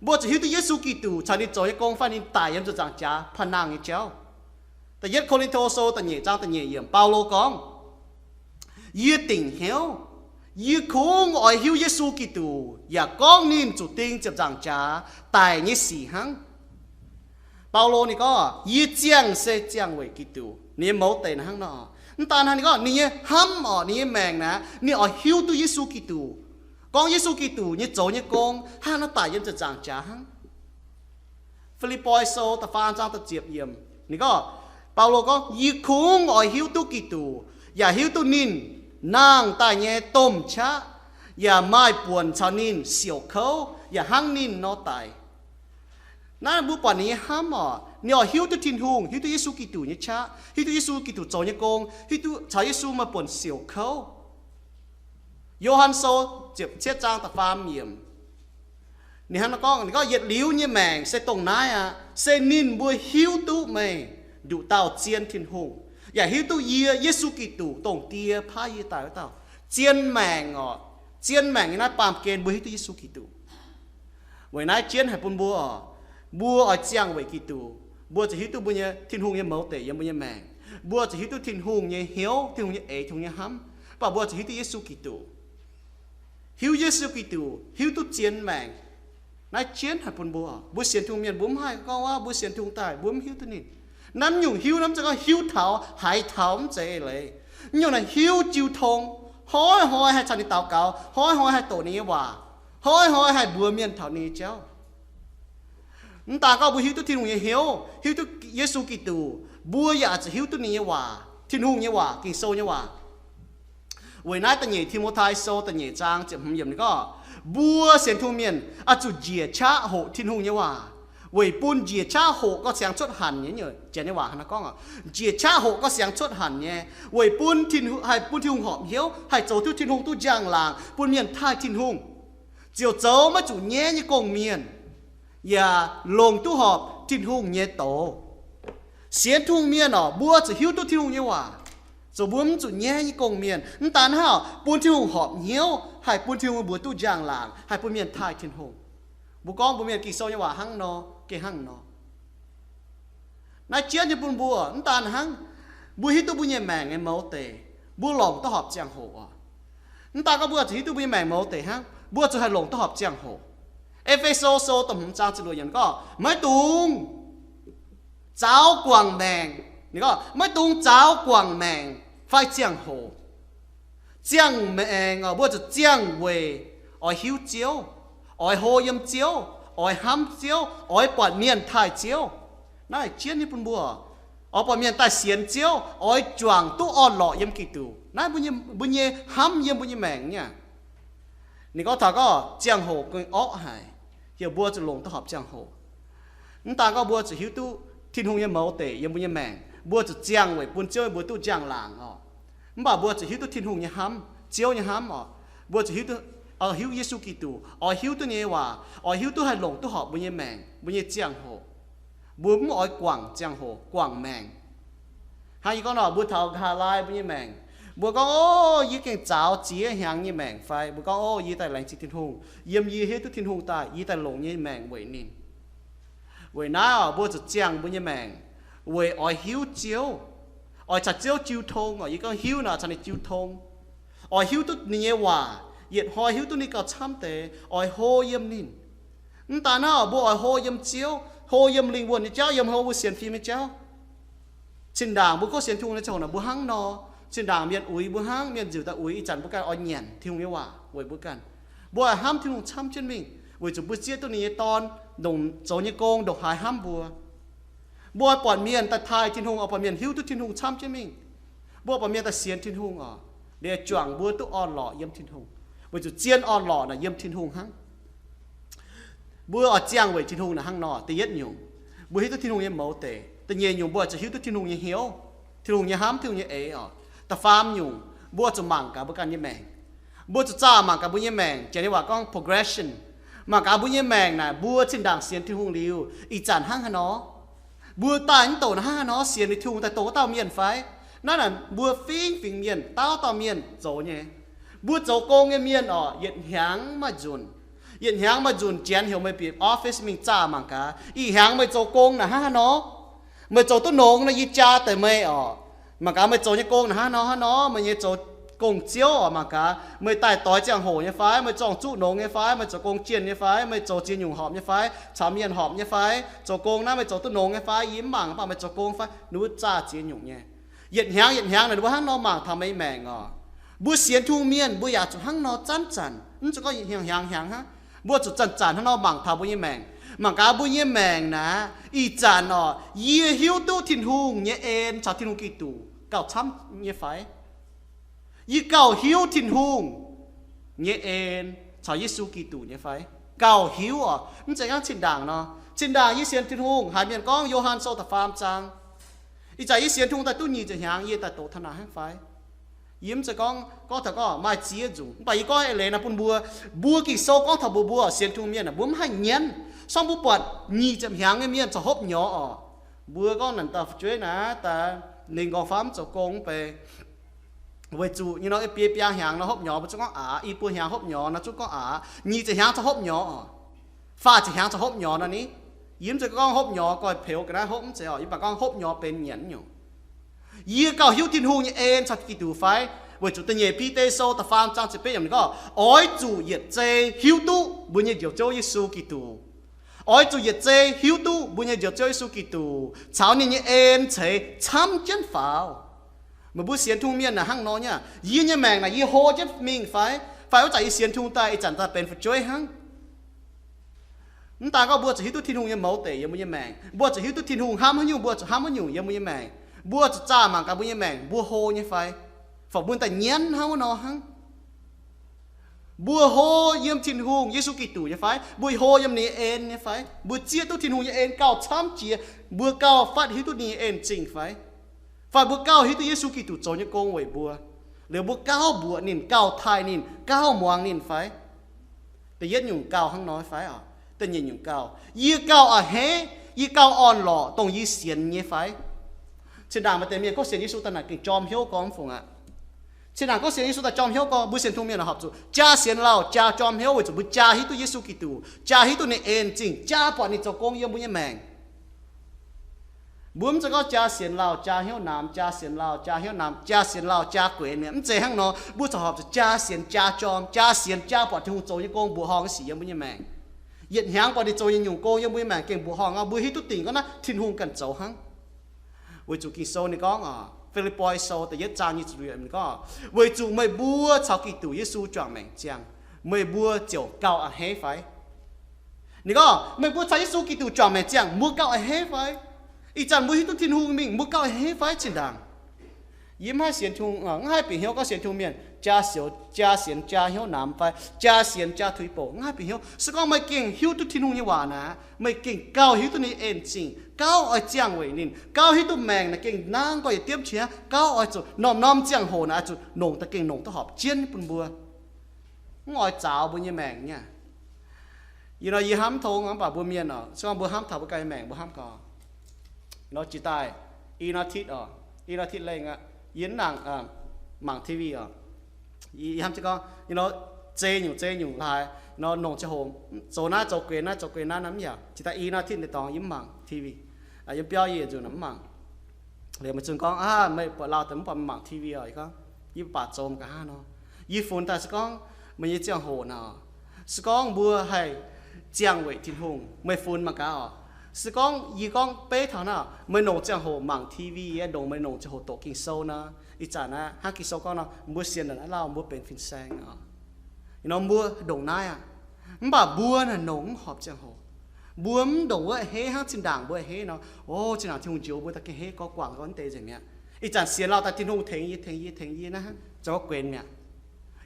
Mbuo zuqc hiuv duqv Yesu Giduc caux ninh zoux nyei gong fai ninh daic yiem ziepc nzaangc jaax pa'nangh nyei jauv. Da'yietv Ko^lin^to Sou da'nyeic zaang da'nyeic yiemc, Baulo gorngv, Yie dingc hnyouv, yie kungx oix hiuv Yesu Giduc yaac gorngv ninh zuqc ding ziepc nzaangc jaax daic nyei sic hnangv. Baulo ninh gorngv, Yie ziangh se ziangh weic Giduc. Ninh nyei mouz deic naaic hnangv nor. Mv daan hnangv, ninh gorngv ninh nyei hnamv oc, ninh nyei maengc naaic, ninh oix hiuv duqv Yesu Giduc, gorngv Yesu Giduc nyei zoux nyei gong hnangv naaiv daic yiem ziepc nzaangc jaax hnangv. Fi^lipv^poi Sou da'faam zaang da'ziepc yiemc ninh gorngv, Baulo gorngv, Yie kungx oix hiuv duqv Giduc, yaac hiuv duqv ninh nangh daaih nyei domh qaqv, yaac maaih buonc caux ninh siouc kouv yaac hnangv ninh nor daic. Naaiv mbuo buatc ninh nyei hnamv oc, ninh oix hiuv duqv Tin-Hungh, hiuv duqv Yesu Giduc nyei qaqv, hiuv duqv Yesu Giduc zoux nyei gong, hiuv duqv caux Yesu maaih buonc siouc kouv. Yo^han Sou ziepc cietv zaang da'faam yiemc, ninh hnangv nor gorngv, ninh gorngv, Yietc liuz nyei maengc se dongh naaiv aqv, se ninh mbuo hiuv duqv meih nduqc dauh zien Tin-Hungh, yaac hiuv duqv yie, Yesu Giduc, dongh Die paaiv yie daaih wuov dauh. Zien maengc oc, zien maengc nyei naaiv baamh gen mbuo hiuv duqv Yesu Giduc. Weic naaiv jienv haic bun mbuo oc, mbuo oix ziangh weic Giduc, mbuo zuqc hiuv duqv mbuo nyei Tin-Hungh nyei mouz deic yiem mbuo nyei maengc. Mbuo zuqc hiuv duqv Tin-Hungh nyei hnyouv, Tin-Hungh nyei eix, Tin-Hungh nyei hnamv, mv baac mbuo zuqc hiuv duqv Yesu Giduc. Hiuv Yesu Giduc, hiuv duqv zien maengc. Naaiv jienv haic bun mbuo. Mbuo sienx Tin-Hungh mienh mbuo mv haih gorngv waac mbuo sienx Tin-Hungh daaih mbuo mv hiuv duqv ninh. Naaiv nyungc hiuv naaiv mv zeiz gorngv hiuv taux, haiz taux, mv zeiz eix leiz. Nyungc naaic hiuv jiu tong, hnoi-hnoi haih caux ninh daux gaux, hnoi-hnoi haih doqc ninh nyei waac, hnoi-hnoi haih mbuox mienh taux ninh nyei jauv. Mv daan gorngv mbuo hiuv duqv Tin-Hungh nyei hnyouv, hiuv duqv Yesu Giduc, mbuo yaac zuqc hiuv duqv ninh nyei waac, Tin-Hungh nyei waac, Ging-Sou nyei waac. Weic naaiv da'nyeic Ti^mo^tai Sou da'nyeic zaang ziepc hmz yiemc ninh gorngv, mbuo sienx Tin-Hungh mienh oix zuqc njiec qaqv hoqc Tin-Hungh nyei waac. weic bun njiec qaqv hoqc gauh siangx cuotv hanc nyei. Janx nyei waac hnangv naaiv gorngv, njiec qaqv hoqc gauh siangx cuotv hanc nyei, weic bun, haih bun Tin-Hungh horpc hnyouv, haih zoux duqv Tin-Hungh duqv njang-laangc, bun mienh taaih Tin-Hungh, ziouc zoux maiv zuqc nyaiv nyei gong-mienh, yaac longc duqv horpc Tin-Hungh nyei doz. Sienx Tin-Hungh mienh oc, mbuo zuqc hiuv duqv Tin-Hungh nyei waac, zoux mbuo mv zuqc nyaiv nyei gong-mienh. Mv daan hnangv, bun Tin-Hungh horpc hnyouv, haih bun Tin-Hungh mbuox duqv njang-laangc, haih bun mienh taaih Tin-Hungh. Mbuo gorngv mbuo mienh Ging-Sou nyei waac hnangv nor, gengh hnangv nor. Naaiv jienv nyei bun mbuo, mv daan hnangv, mbuo hiuv duqv mbuo nyei maengc nyei mouz deic, mbuo longc duqv horpc ziangh hoc oc. Mv daan gorngv mbuo zuqc hiuv duqv mbuo nyei maengc mouz deic hnangv, mbuo zuqc haih longc duqv horpc ziangh hoc. E^fe^so Sou da'hmz zaang ziepc luoqc yiemc gorngv, maiv dungx zaux guangc maengc. Ninh gorngv, maiv dungx zaux guangc maengc fai ziangh hoc. Ziangh maengc oc, mbuo zuqc ziangh weic oix hiuv Ziouv, oix hlo yiem Ziouv, oix hnamv Ziouv, oix buatc mienh taaih Ziouv. Naaiv jienv nyei bun mbuo, oix buatc mienh daaih sienx Ziouv, oix juangc duqv orn-lorqc yiem Giduc. Naaiv mbuo nyei, mbuo nyei hnamv yiem mbuo nyei maengc nyei. Ninh gorngv taux gorngv ziangh hoc gengh orqv haic, heuc mbuo zuqc longc duqv horpc ziangh hoc. Mv daan gorngv mbuo zuqc hiuv duqv Tin-Hungh nyei mouz deic yiem mbuo nyei maengc, mbuo zuqc ziangh weic bun Ziouv mbuo duqv njang-laangc oc. Mv baac mbuo zuqc hiuv duqv Tin-Hungh nyei hnamv, Ziouv nyei hnamv oc. Mbuo zuqc hiuv duqv, hiuv Yesu Giduc, oix hiuv duqv ninh nyei waac, oix hiuv duqv haih longc duqv horpc mbuo nyei maengc, mbuo nyei ziangh hoc. Mbuo mv oix guangc ziangh hoc, guangc maengc. Hnangv yie gorngv nor, mbuo taux nqa'haav laai mbuo nyei maengc, mbuo gorngv, o, yie gengh zaux ziex hnyangx nyei maengc fai? Mbuo gorngv, o, yie daaih laengz zingh Tin-Hungh, yiem yie hiuv duqv Tin-Hungh daaih, yie daaih longc nyei maengc weic ninh. Weic naaiv oc, mbuo zuqc ziangh mbuo nyei maengc weic oix hiuv Ziouv, oix caux Ziouv jiu tong oc. Yie gorngv hiuv nor, caux ninh jiu tong, oix hiuv duqv ninh nyei waac, yietc hnoi hiuv duqv ninh gauh camv deix, oix hlo yiem ninh. Mv daan naaiv oc, mbuo oix hlo yiem Ziouv, hlo yiem lingh wuonh nyei jauv, yiem hlo mbuo sienx fim nyei jauv. Zinh ndaangc mbuo kov sienx Tin-Hungh nyei ziangh hoc naaic mbuo hnangv nor. Zinh ndaangc mienh uix mbuo hnangv, mienh nziouc daaih uix, ih zanc mbuo ganh oix nyanc Tin-Hungh nyei waac weic mbuo ganh. Mbuo oix hnamv Tin-Hungh camv jienv mingh, weic zuqc mbuo zieqv duqv ninh nyei Dorn ndongc zoux nyei gong ndongc haaix hnamv mbuo. Mbuo oix buatc mienh daaih taaih Tin-Hungh, oix buatc mienh hiuv duqv Tin-Hungh camv jienv mingh. Mbuo oix buatc mienh daaih sienx Tin-Hungh oc. Liuz juangc mbuo duqv orn-lorqc yiem Tin-Hungh, weic zuqc zien orn-lorqc naaic yiem Tin-Hungh hnangv. Mbuo oix ziangh weic Tin-Hungh naaic hnangv nor. Da'yietv nyungc, mbuo hiuv duqv Tin-Hungh nyei mouz deic. Da'nyeic nyungc, mbuo zuqc hiuv duqv Tin-Hungh nyei hnyouv, Tin-Hungh nyei hnamv, Tin-Hungh nyei eix oc. Da'faam nyungc, mbuo zuqc mangc gaax mbuo ganh nyei maengc. Mbuo zuqc zaah mangc gaax mbuo nyei maengc. Janx nyei waac gorngv progression. Mangc gaax mbuo nyei maengc naaic, mbuo zinh ndaangc sienx Tin-Hungh liuz, ih zanc hnangv haaix nor? Mbuo daaih mv douc naaic hnangv haaix nor? Sienx liuz Tin-Hungh daaih doz wuov dauh mienh fai? Naaiv naaic mbuo fingx fingx mienh, dauh dauh mienh zoux nyei. Mbuo zoux gong nyei mienh oc, yietc hnyangx maaih nzunc. Yietc hnyangx maaih nzunc Janx heuc meih bieqc office mingh zaah mangc gaax, ih hnyangx meih zoux gong naaic hnangv haaix nor? Meih zoux duqv nongx nor yie jaa deix meih oc. Mangc gaax meih zoux nyei gong naaic hnangv haaix nor, hnangv haaix nor? Meih nyei zoux gong-ziouv oc, mangc gaax meih daaih doix ziangh hoc nyei fai? Meih zorng-zuqv nongx nyei fai? Meih zoux gong jienh nyei fai? Meih zoux ziex nyungc horpc nyei fai? Caux mienh horpc nyei fai? Zoux gong naaiv meih zoux duqv nongx nyei fai? Yie mv mangc, mv baac meih zoux gong fai? Ninh mbuo zaah ziex nyungc nyei. Yietc hnyangx yietc hnyangx naaic ninh mbuo hnangv nor mangc taux meih nyei maengc oc. Mbuo sienx Tin-Hungh mienh mbuo yaac zuqc hnangv nor zanc-zanc, mv zeiz gorngv hnyangx hnyangx hnangv. Mbuo zuqc zanc-zanc hnangv nor mangc taux mbuo nyei maengc. Mangc gaax mbuo nyei maengc naaic, ih zanc oc, yie hiuv duqv Tin-Hungh nyei en caux Tin-Hungh Giduc gauh camv nyei fai? Yie gauh hiuv Tin-Hungh nyei en caux Yesu Giduc nyei fai? Gauh hiuv oc. Mv zeiz hnangv zinh ndaangc nor. Zinh ndaangc yie sienx Tin-Hungh, haiz mienh gorngv Yo^han Sou da'faam zaang, ih zanc yie sienx Tin-Hungh daaih duqv nyic ziepc hnyangx, yie daaih doqc taux naaic hnangv fai? Yie mv zeiz gorngv, gorngv taux gorngv maaih ziex nzunc, mv baac yie gorngv eix leiz naaiv bun mbuo, mbuo Ging-Sou gorngv taux mbuo, mbuo sienx Tin-Hungh mienh aah, mbuo mv haih nyienv. Sorng mbuo buatc nyic ziepc hnyangx nyei mienh corc hopv nyorx oc. Mbuo gorngv naaic dauh fu'jueiv naaic, daaih ninh nqorngv-famv mv zoux gong mv bei, weic zuqc nyei nor, biei biaa hnyangx nor hopv nyorx, mbuo zungv gorngv aqc. I buo hnyangx hopv nyorx nor zungv gorngv aqc. Nyic ziepc hnyangx corc hopv nyorx oc. Faah ziepc hnyangx corc hopv nyorx nor ni. Yie mv zeiz gorngv hopv nyorx goiv peux ga'naaiv hopv, mv zeiz oc. Yie mv baac gorngv hopv nyorx benx nyanc nyungc. Yie gauh hiuv Tin-Hungh nyei en caux Giduc fai? Weic zuqc da'nyeic Bide Sou da'faam zaang ziepc betv yiemc ninh gorngv, oix zuqc yietc zei hiuv duqv mbuo nyei Njoux Ziouv Yesu Giduc. Oix zuqc yietc zei hiuv duqv mbuo nyei Njoux Ziouv Yesu Giduc caux ninh nyei en ceix camv jienv faaux. Meih mbuo sienx Tin-Hungh mienh naaic hnangv nor nyei aqv. Yie nyei maengc naaic yie hlo jienv mingh fai? Fai wuov zanc yie sienx Tin-Hungh daaih ih zanc daaih benx fu'jueiv hnangv? Mv daan gorngv mbuo zuqc hiuv duqv Tin-Hungh nyei mouz deic yiem mbuo nyei maengc. Mbuo zuqc hiuv duqv Tin-Hungh hnamv haaix nyungc, mbuo zuqc hnamv haaix nyungc yiem mbuo nyei maengc. Mbuo zuqc zaah mangc gaax mbuo nyei maengc mbuo hlo nyei fai, fai mbuo daaih nyienv hnangv wuov nor hnangv. Mbuo hlo yiem Tin-Hungh, Yesu Giduc nyei fai? Mbuo hlo yiem ninh nyei en nyei fai? Mbuo zieqv duqv Tin-Hungh nyei en gauh camv jiex, mbuo gauh fatv hiuv duqv ninh nyei en zingh fai? Fai mbuo gauh hiuv duqv Yesu Giduc zoux nyei gong weic mbuo, liuz mbuo gauh mbuoqc ninh, gauh taaih ninh, gauh muangx ninh fai? Da'yietv nyungc gauh hnangv nor fai oc? Da'nyeic nyungc gauh, yie gauh a'hneiv, yie gauh orn-lorqc dongh yie sienx nyei fai? Zinh ndaangc maaih deix mienh gorngv sienx Yesu daaih naaic gengh jorm hnyouv gorngv fungc aqv. Zinh ndaangc gorngv sienx Yesu daaih jorm hnyouv gorngv, mbuo sienx Tin-Hungh mienh horpc zuqc jaa sienx lauh jaa jorm hnyouv weic zuqc mbuo jaa hiuv duqv Yesu Giduc, jaa hiuv duqv ninh en zingh, jaa buatc ninh zoux gong yiem mbuo nyei maengc. Mbuo mv zeiz gorngv jaa sienx lauh jaa hnyouv namx, jaa sienx lauh jaa hnyouv namx, jaa sienx lauh jaa guenx mi'aqv. Mv zeiz hnangv nor. Mbuo corc horpc zuqc jaa sienx jaa jorm, jaa sienx jaa buatc Tin-Hungh zoux nyei gong mbuoqc horngh sic yiem mbuo nyei maengc. Yietc hnyangx buatc ninh zoux nyei nyungc gong yiem mbuo nyei maengc gengh mbuoqc horngh nor, mbuo hiuv duqv dingc gorngv naaiv Tin-Hungh ganh zoux hnangv. Weic zuqc Ging-Sou ninh gorngv oc, Fi^lipv^poi Sou da'yietv zaang nyic ziepc luoqc ninh gorngv, weic zuqc meih mbuo caux Giduc Yesu juangc maengc ziangh, meih mbuo ziouc gauh a'hneiv fai? Ninh gorngv meih mbuo caux Yesu Giduc juangc maengc ziangh, mbuo gauh a'hneiv fai? Ih zanc mbuo hiuv duqv Tin-Hungh mingh, mbuo gauh a'hneiv fai zinh ndaangc? Yie mv haih sienx Tin-Hungh, mv haih bieqc hnyouv gorngv sienx Tin-Hungh mienh jaa sienx jaa hnyouv namx fai jaa sienx jaa tuix bouc, mv haih bieqc hnyouv. Se gorngv meih gengh hiuv duqv Tin-Hungh nyei waac naaic, meih gengh gauh hiuv duqv ninh en zingh, gauh oix ziangh weic ninh, gauh hiuv duqv maengc naaic gengh nangv gorx yietc diemv qiex, gauh oix zuqc norm-norm ziangh hoc naaic oix zuqc nongc daaih gengh nongc duqv horpc jienv bun mbuo. Mv oix zaaux mbuo nyei maengc nyei. Ih hnoi yie hnamv tong mv baac mbuo mienh oc, se gorngv mbuo hnamv taux mbuo ganh nyei maengc mbuo hnamv gaax. Nor jiex daaih i nor titv oc, i nor titv lengh aqv, yie mv nangc mangc T V oc. Yie hnamv jienv gorngv nor, zei nyungc zei nyungc laaix nor, nongc ziangh hoc zoux naaiv zoux guenx naaiv zoux guenx naaiv nor mv yaac jiex daaih i nor titv deix dorngx yie mv mangc T V. Yiem biauv yie nzunc mv mangc. Liuz meih zunh gorngv, aa, meih buatc lauh deix mv buatc meih mangc T V oc. Yie gorngv, yie mv baac zoux mangc ga'hnangv nor. Yie funx daaih se gorngv meih nyei ziangh hoc naaic, se gorngv mbuo haih ziangh weic Tin-Hungh, meih funx mangc gaax oc. Se gorngv yie gorngv beiv taux naaiv, meih nongc ziangh hoc mangc T V, yie ndongc meih nongc ziangh hoc doqc Ging-Sou nor, ih zanc naaiv hnangv Ging-Sou gorngv nor, mbuo sienx naaiv lauh mbuo benx fin-saeng oc. Nor mbuo ndongc naaiv aqv. Mv baac mbuo naaic nongc mv horpc ziangh hoc. Mbuo mv ndongc wuov a'hneiv hnangv zinh ndaangc mbuo a'hneiv nor, o, zinh ndaangc Tin-Hungh njoux mbuo daaih gengh a'hneiv gorngv guangc gorngv deix nzengc mi'aqv. Ih zanc sienx lauh daaih Tin-Hungh tengx yie, tengx yie, tengx yie naaiv hnangv zoux guenx mi'aqv.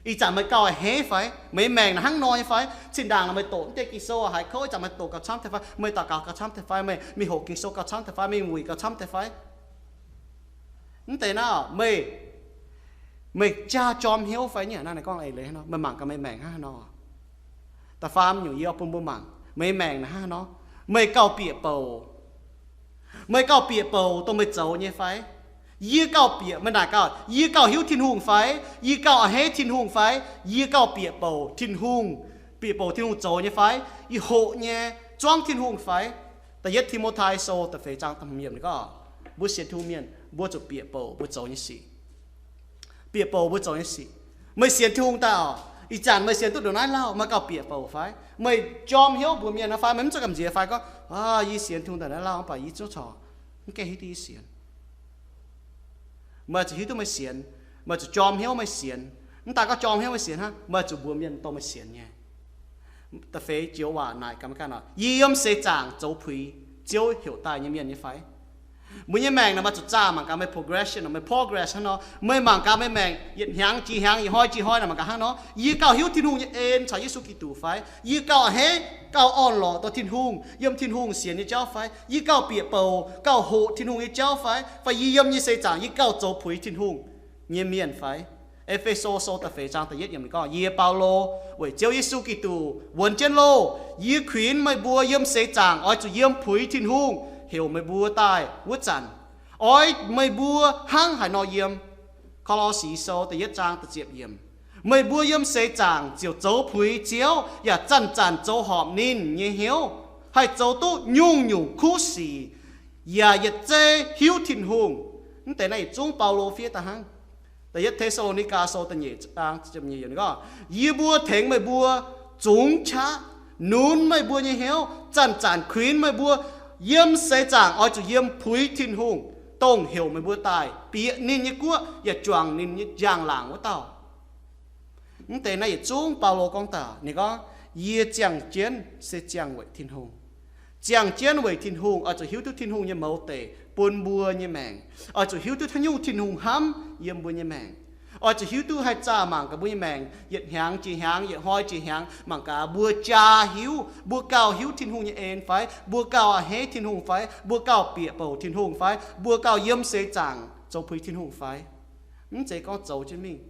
Ih zanc meih gauh a'hneiv fai? Meih maengc naaic hnangv nor nyei fai? Zinh ndaangc naaic meih doqc mv deix Ging-Sou haiz kouv, ih zanc meih doqc gauh camv deix fai? Meih daux gaux gauh camv deix fai? Meih mingh hoqc Ging-Sou gauh camv deix fai? Meih wuic gauh camv deix fai? Mv deix naaiv, meih, meih jaa jorm hnyouv fai nyei? Naaiv ninh gorngv eix leiz hnangv nor, meih mangc gaax meih maengc hnangv haaix nor. Da'faam nyungc yie oix bun mbuo mangc, meih maengc naaic hnangv haaix nor. Meih gauh bieqc bouc, meih gauh bieqc bouc dongh meih zoux nyei fai? Yie gauh bieqc, meih naaic gauh, yie gauh hiuv Tin-Hungh fai? Yie gauh a'hneiv Tin-Hungh fai? Yie gauh bieqc bouc Tin-Hungh, bieqc bouc Tin-Hungh zoux nyei fai? Yie hoqc nyei zuangv Tin-Hungh fai? Da'yietv Ti^mo^tai Sou da'feix zaang da'hmz yiemc ninh gorngv, mbuo sienx Tin-Hungh mienh mbuo zuqc bieqc bouc mbuo zoux nyei sic. Bieqc bouc mbuo zoux nyei sic. Meih sienx Tin-Hungh daaih oc, ih zanc meih sienx duqv ndongc naaiv lauh, meih gauh bieqc bouc fai? Meih jorm hnyouv mbuox mienh nor fai? Meih mv zuqc gamh nziex fai gorngv, aa, yie sienx Tin-Hungh ndongc naaiv lauh mv baac yie zungv corc mv gaengh hiuv duqv yie sienx. Meih zuqc hiuv duqv meih sienx. Meih zuqc jorm hnyouv meih sienx. Mv daaih gorngv jorm hnyouv meih sienx hnangv, meih zuqc mbuox mienh dongh meih sienx nyei. Da'feix joux waac naaic gaax meih ganh oc, yie yiem seix zaangc zoux puix Ziouv heuc daaih nyei mienh nyei fai? Mbuo nyei maengc naaic meih zuqc zaah mangc gaax meih progression, meih progress hnangv nor. Meih mangc gaax meih maengc yietc hnyangx jiex hnyangx, yietc hnoi jiex hnoi naaic mangc gaax hnangv nor, yie gauh hiuv Tin-Hungh nyei en caux Yesu Giduc fai? Yie gauh a'hneiv, gauh orn-lorqc dongh Tin-Hungh, yiem Tin-Hungh sienx nyei jauv fai? Yie gauh bieqc bouc, gauh hoqc Tin-Hungh nyei jauv fai? Fai yie yiem nyei seix zaangc yie gauh zoux puix Tin-Hungh nyei mienh fai? E^fe^so Sou da'feix zaang da'yietv yiemc ninh gorngv, yie, Baulo, weic Ziouv Yesu Giduc wuonx jienv loh, yie kuinx meih mbuo yiem seix zaangc oix zuqc yiem puix Tin-Hungh heuc meih mbuo daaih wuov zanc, oix meih mbuo hnangv haaix nor yiem. Ko^lo^si Sou da'yietv zaang da'ziepc yiemc, meih mbuo yiem seix zaangc ziouc zoux puix Ziouv yaac zanc-zanc zoux horpc ninh nyei hnyouv, haih zoux duqv nyungc-nyungc kuv sic, yaac yietc zeiv hiuv Tin-Hungh. Mv deix naaiv yietc zungv Baulo fiev daaih hnangv. Da'yietv Te^saa^lo^ni^gaa Sou da'nyeic zaang ziepc nyeic yiemc ninh gorngv, yie mbuo tengx meih mbuo zungx qaqv, nunz meih mbuo nyei hnyouv, zanc-zanc kuinx meih mbuo yiem seix zaangc oix zuqc yiem puix Tin-Hungh, dongh heuc meih mbuo daaih bieqc ninh nyei guoqv yaac juangc ninh nyei njang-laangc wuov dauh. Mv deix naaiv yietc zungv Baulo gorngv daaih, ninh gorngv, yie ziangh jienv se ziangh weic Tin-Hungh. Ziangh jienv weic Tin-Hungh oix zuqc hiuv duqv Tin-Hungh nyei mouz deic bun mbuo nyei maengc. Oix zuqc hiuv duqv haaix nyungc Tin-Hungh hnamv yiem mbuo nyei maengc. Oix zuqc hiuv duqv haih zaah mangc gaax mbuo nyei maengc yietc hnyangx jiex hnyangx, yietc hnoi jiex hnyangx, mangc gaax mbuo jaa hiuv, mbuo gauh hiuv Tin-Hungh nyei en fai, mbuo gauh a'hneiv Tin-Hungh fai, mbuo gauh bieqc bouc Tin-Hungh fai, mbuo gauh yiem seix zaangc zoux puix Tin-Hungh fai. Mv zeiz gorngv zoux jienv mingh,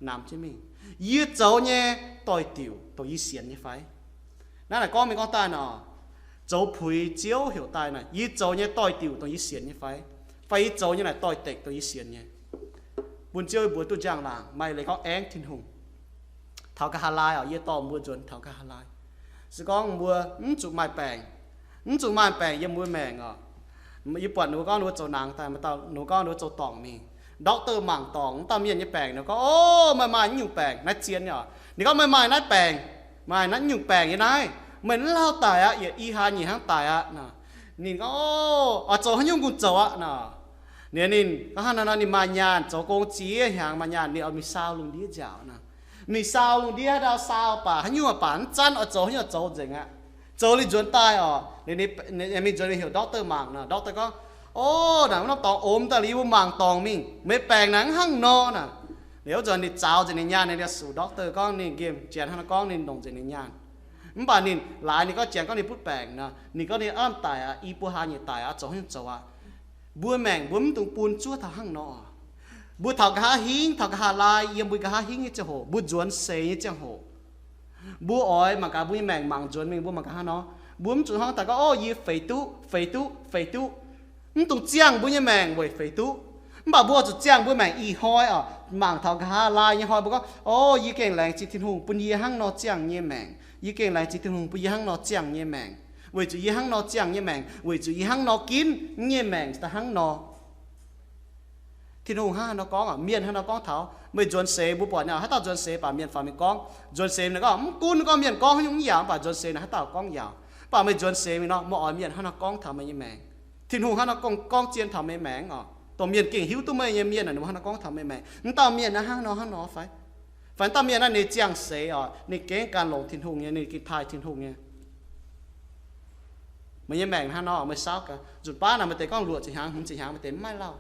namx jienv mingh. Yie zoux nyei doix-diuc dongh yie sienx nyei fai? Naaiv naaic gorngv mingh gorngv daaih nor, zoux puix Ziouv heuc daaih naaic, yie zoux nyei doix-diuc dongh yie sienx nyei fai? Fai yie zoux nyei naaic doix-dekc dongh yie sienx nyei? Bun Ziouv mbuox duqv njang-laangc, maaih leiz gorngv aengv Tin-Hungh. Taux ga'haav laai oc, yie dorh mbuo nzuonx taux ga'haav laai. Se gorngv mbuo mv zuqc maaih baengc, mv zuqc maaih baengc yiem mbuo maengc oc. Yie buatc ninh mbuo gorngv ninh mbuo zoux nangx daaih, maaih dauh ninh mbuo gorngv ninh mbuo zoux dorngc mingh. Doctor mangc dorngc, wuov dauh mienh nyei baengc, ninh gorngv, o, meih maaih naaiv nyungc baengc, naaiv zien nyei oc. Ninh gorngv, meih maaih naaiv baengc, maaih naaiv nyungc baengc nyei naaiv, meih mv lauh daic aqv, yietc i haaix nyungc hnangv daic aqv nor. Ninh gorngv, o, oix zoux haaix nyungc kungx zoux aqv nor. Ninh, ninh gorngv hnangv naaiv nor, ninh maaih nyaanh zoux gong ziex hnyangx maaih nyaanh, ninh oix mingh saau lungh ndiev nziaauc nor. Mingh saau lungh ndiev haaix ndau saau baac haaix nyungc baac mv zanv oix zoux haaix nyungc zoux nzengc aqv. Zoux liuz nzuonx daaih oc, ninh mingh nzuonx mingh heuc doctor mangc nor. Doctor gorngv, o, naaic wuov norm dorngx omx daaih liuz yie mbuo mangc dorngc mingh, meih baengc naaic mv hnangv nor naaic. Liuz wuov nzunc ninh zaux nzengc ninh nyaanh, ninh liuz suc doctor gorngv ninh nqemh janx hnangv nor gorngv ninh longc nzengc ninh nyaanh. Mv baac ninh laaix ninh gorngv janx gorngv ninh butv baengc nor, ninh gorngv ninh aav daic aqv, i buo hlaax nyei daic aqv, zoux haaix nyungc zoux aqv. Mbuo maengc mbuo mv dungx bun zuov taux hnangv nor. Mbuo taux nqa'haav hingv, taux nqa'haav laai, yiem mbuo nqa'haav hingv nyei ziangh hoc, mbuo nzuonx seix nyei ziangh hoc, mbuo oix mangc gaax mbuo nyei maengc mangc nzuonx mingh, mbuo mangc gaax hnangv nor. Mbuo mv zuqc hnangv daaih gorngv, o, yie feix duqv, feix duqv, feix duqv. Mv dungx ziangh mbuo nyei maengc weic feix duqv. Mv baac mbuo zuqc ziangh mbuo maengc ih hnoi oc, mangc taux nqa'haav laai nyei hnoi mbuo gorngv, o, yie gengh laengz zingh Tin-Hungh bun yie hnangv nor ziangh nyei maengc. Yie gengh laengz zingh Tin-Hungh bun yie hnangv nor ziangh nyei maengc. Weic zuqc yie hnangv nor ziangh nyei maengc, weic zuqc yie hnangv nor ginv nyei maengc daaih hnangv nor. Tin-Hungh hnangv haaix nor gorngv oc? Mienh hnangv haaix nor gorngv taux meih nzuonx seix? Mbuo buatc nyei, haaix dauh nzuonx seix baac mienh faaux mingh gorngv, nzuonx seix mingh gorngv, mv gunv gorngv mienh gorngv haaix nyungc mv yaac, mv baac nzuonx seix naaic haaix dauh gorngv yaac, mv baac meih nzuonx seix mingh nor, meih oix mienh hnangv haaix nor gorngv taux meih nyei maengc? Tin-Hungh hnangv haaix nor gorngv, gorngv zien taux meih maengc oc? Dongh mienh gengh hiuv duqv meih nyei mienh naaic, ninh mbuo hnangv haaix nor gorngv taux meih maengc? Mv dauh mienh naaiv hnangv nor hnangv nor fai? Fai mv dauh mienh naaiv ninh ziangh seix oc, ninh gengh ganh longc Tin-Hungh nyei, ninh gengh taaih Tin-Hungh nyei. Meih nyei maengc hnangv nor, meih saauv gaax. Nzunc baav naaic meih deix gorngv luoqc ziepc hnyangx, hmz ziepc hnyangx, meih deix mv maaih lauh.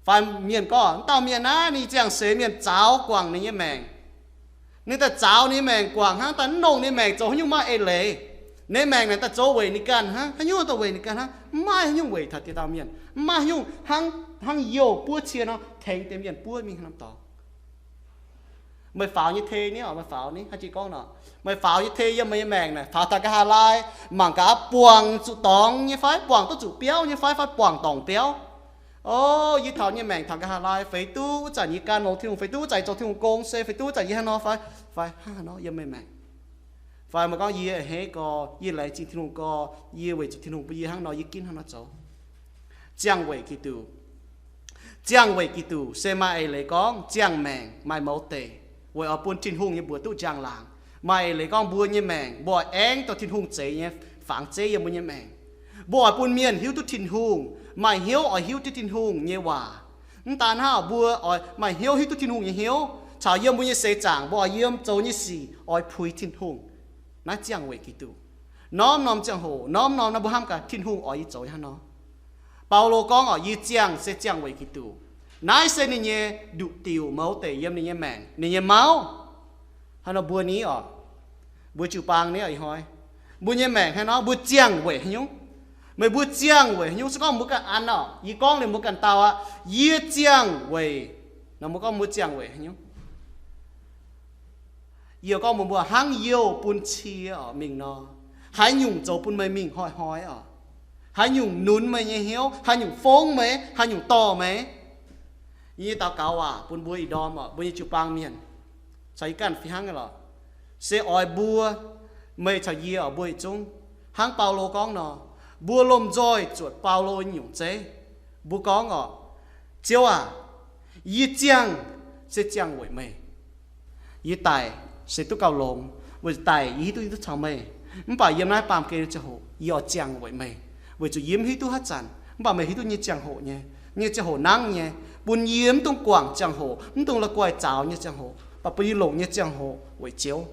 Fai mienh gorngv, mv dauh mienh naaiv ninh ziangh seix, mienh zaux guangc ninh nyei maengc. Ninh daaih zaux ninh nyei maengc guangc hnangv, daaih mv longc ninh nyei maengc zoux haaix nyungc, maiv eix leiz. Ninh nyei maengc naaic daaih zoux weic ninh ganh hnangv, haaix nyungc daaih weic ninh ganh hnangv, mv maaih haaix nyungc weic taux dieh dauh mienh, mv maaih haaix nyungc hnangv, hnangv youh buov cie nor tengx deix mienh buov mingh hnangv nor dorngx. Meih faaux nyei tei ni oc, meih faaux ni, haaix jiex gorngv nor, meih faaux nyei tei yiem meih nyei maengc naaic, faaux taux nqa'haav laai, mangc gaax buangc zuqc dorngx nyei fai, buangc duqv zuqc biauv nyei fai, fai buangc dorngc biauv. O, yie taux nyei maengc taux nqa'haav laai feix duqv wuov zanc yie gan longx Tin-Hungh, feix duqv wuov zanc zoux Tin-Hungh gong, se feix duqv wuov zanc yie hnangv nor fai, fai hnangv haaix nor yiem meih maengc. Fai meih gorngv yie a'hneiv gorx, yie laengz zingh Tin-Hungh gorx, yie weic zuqc Tin-Hungh bun yie hnangv nor, yie ginv hnangv nor zoux. Ziangh weic Giduc. Ziangh weic Giduc se maaih eix leiz gorngv ziangh maengc maaih mouz deic, weic oix bun Tin-Hungh nyei mbuox duqv njang-laangc. Maaih eix leiz gorngv mbuo nyei maengc, mbuo oix aengv dorh Tin-Hungh zeix nyei fangx zeiv yiem mbuo nyei maengc. Mbuo oix bun mienh hiuv duqv Tin-Hungh, maaih hnyouv oix hiuv duqv Tin-Hungh nyei waac. Mv daan hnangv, mbuo oix maaih hnyouv hiuv duqv Tin-Hungh nyei hnyouv, caux yiem mbuo nyei seix zaangc mbuo oix yiem zoux nyei sic oix puix Tin-Hungh. Naaiv ziangh weic Giduc. Norm-norm ziangh hoc, norm-norm naaiv mbuo hnamv gaax Tin-Hungh oix yie zoux hnangv nor. Baulo gorngv oc, yie ziangh se ziangh weic Giduc. Naaiv se ninh nyei nduqc diuc mouz deic yiem ninh nyei maengc, ninh nyei mauv. Hnangv nor mbuo ni oc, mbuo jiu-baang ni oc, ih hnoi mbuo nyei maengc hnangv nor, mbuo ziangh weic haaix nyungc? Meih mbuo ziangh weic haaix nyungc? Se gorngv mbuo ganh an oc, yie gorngv liuz mbuo ganh dau aqv, yie ziangh weic, nor mbuo gorngv mbuo ziangh weic haaix nyungc? Yie gorngv mbuox mbuo, hnangv youh bun cie oc mingh nor, haaix nyungc zoux bun meih mingh hnoi-hnoi oc? Haaix nyungc nunz meih nyei hnyouv? Haaix nyungc fongv meih? Haaix nyungc dorh meih? Yie nyei daux gaux waac bun mbuo ih ndorm oc, mbuo nyei jiu-baang mienh, caux yie ganh fih hnangv nyei lorqc, se oix mbuo, meih caux yie oc, mbuo yietc zungv hnangv Baulo gorngv nor, mbuo lomh nzoih zuotc Baulo nyei nyungc zeiv. Mbuo gorngv oc, Ziouv aac, yie ziangh se ziangh weic meih. Yie daic se duqv gauh longx, weic zuqc daic yie hiuv duqv, yie duqv caux meih. Mv baac yiem naaiv baamh gen nyei ziangh hoc yie oix ziangh weic meih, weic zuqc yie mv hiuv duqv haaix zanc, mv baac meih hiuv duqv nyei ziangh hoc nyei, nyei ziangh hoc nangv nyei, bun yie mv dungx guangc ziangh hoc, mv dungx la'guaih zaux nyei ziangh hoc, mv baac bun yie longc nyei ziangh hoc weic Ziouv.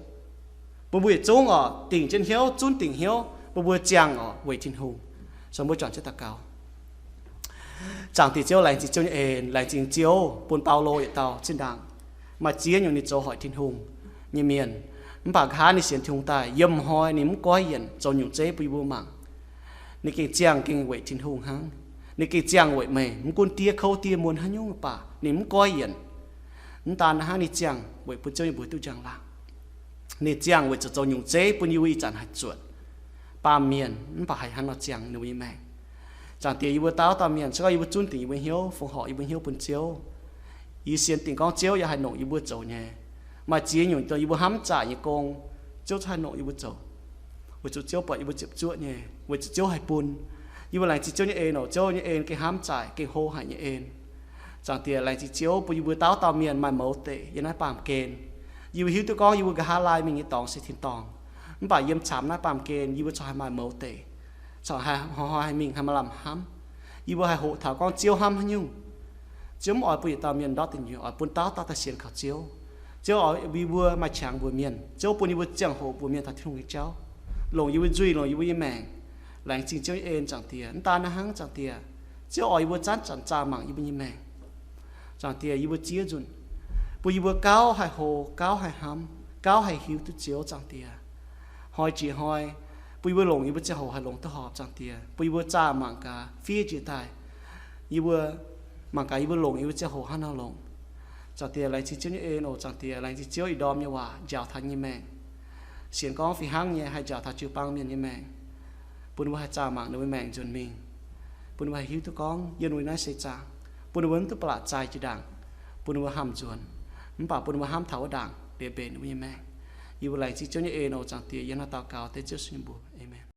Bun mbuo yietc zungv oc, dingc jienv hnyouv, zunv dingc hnyouv, bun mbuo ziangh oc weic Tin-Hungh. Caux mbuo juangc jienv daux gaux. Zaangc Diex Ziouv, laengz zingh Ziouv nyei en, laengz zingh Ziouv bun Baulo yietc dauh zinh ndaangc maaih ziex nyungc ninh zoux hoic Tin-Hungh nyei mienh. Mv baac nqa'haav ninh sienx Tin-Hungh daaih, yiem hnoi ninh mv goiv yienc zoux nyungc zeiv bun yie mbuo mangc. Ninh gengh ziangh gengh weic Tin-Hungh hnangv. Ninh gengh ziangh weic meih, mv gunv diev kouv diev muonc haaix nyungc baac ninh mv goiv yienc. Mv daan hnangv, ninh ziangh weic bun Ziouv nyei mbuox duqv njang-laangc. Ninh ziangh weic zuqc zoux nyungc zeiv bun yie mbuo ih zanc haih zuotc baamh mienh, mv baac haih hnangv nor ziangh ninh mbuo nyei maengc. Zaangc Diex, yie mbuo dauh dauh mienh, se gorngv yie mbuo zunv dingc yie mbuo hnyouv, fongc horc yie mbuo hnyouv bun Ziouv, yie sienx dingc gorngv Ziouv yaac haih longc yie mbuo zoux nyei. Maaih ziex nyungc dongh yie mbuo hnamv zaaic nyei gong, Ziouv zungv haih longc yie mbuo zoux, weic zuqc Ziouv buatc yie mbuo ziepc zuoqv nyei, weic zuqc Ziouv haih bun. Yie mbuo laengz zingh Ziouv nyei en oc. Ziouv nyei en gengh hnamv zaaic, gengh hlo haic nyei en. Zaangc Diex, laengz zingh Ziouv bun yie mbuo dauh dauh mienh maaih mouz deic yiem naaiv baamh gen. Yie mbuo hiuv duqv gorngv yie mbuo nqa'haav laai mingh nyei dorngx se tin-dorngh, mv baac yiem camx naaiv baamh gen yie mbuo corc haih maaih mouz deic, corc haih hnoi-hnoi haih mingh haih maaih lamh hnamv. Yie mbuo haih hoqc taux gorngv Ziouv hnamv haaix nyungc. Ziouv mv oix bun yietc dauh mienh ndortv dingc nyuoqc, oix bun dauh dauh daaih sienx kaux Ziouv. Ziouv oix yie mbuo maaih qangx mbuox mienh. Ziouv bun yie mbuo ziangh hoc mbuox mienh taux Tin-Hungh nyei jauv, longc yie mbuo nzuih, longc yie mbuo nyei maengc. Laengz zingh Ziouv nyei en, Zaangc Diex. Mv daan naaiv hnangv, Zaangc Diex, Ziouv oix yie mbuo zanc-zanc zaah mangc yie mbuo nyei maengc. Zaangc Diex, yie mbuo ziex nzunc, bun yie mbuo gauh haih hlo, gauh haih hnamv, gauh haih hiuv duqv Ziouv, Zaangc Diex. Hnoi jiex hnoi, bun yie mbuo longc yie mbuo ziangh hoc haih longc duqv horpc, Zaangc Diex. Bun yie mbuo zaah mangc gaax, fiev njiec daaih, yie mbuo mangc gaax yie mbuo longc yie mbuo ziangh hoc hnangv nor longc. Zaangc Diex, laengz zingh Ziouv nyei en oc. Zaangc Diex, laengz zingh Ziouv ih ndorm nyei waac njaaux taux nyei maengc. Sienx gorngv fih hnangv nyei haih njaaux taux jiu-baang mienh nyei maengc, bun ninh mbuo haih zaah mangc ninh mbuo maengc nzuonx mingh, bun ninh mbuo haih hiuv duqv gorngv yiem ninh mbuo naaiv seix zaangc, bun ninh mbuo mv duqv ba'laqc zai jiex ndaangc, bun ninh mbuo hnamv nzuonx, mv baac bun ninh mbuo hnamv taux wuov ndaangc liuz mbenc ninh mbuo nyei maengc. Yie mbuo laengz zingh Ziouv nyei en oc, Zaangc Diex. Yie hnangv naaiv daux gaux dengv Ziouv Yesu nyei mbuox. Aamen.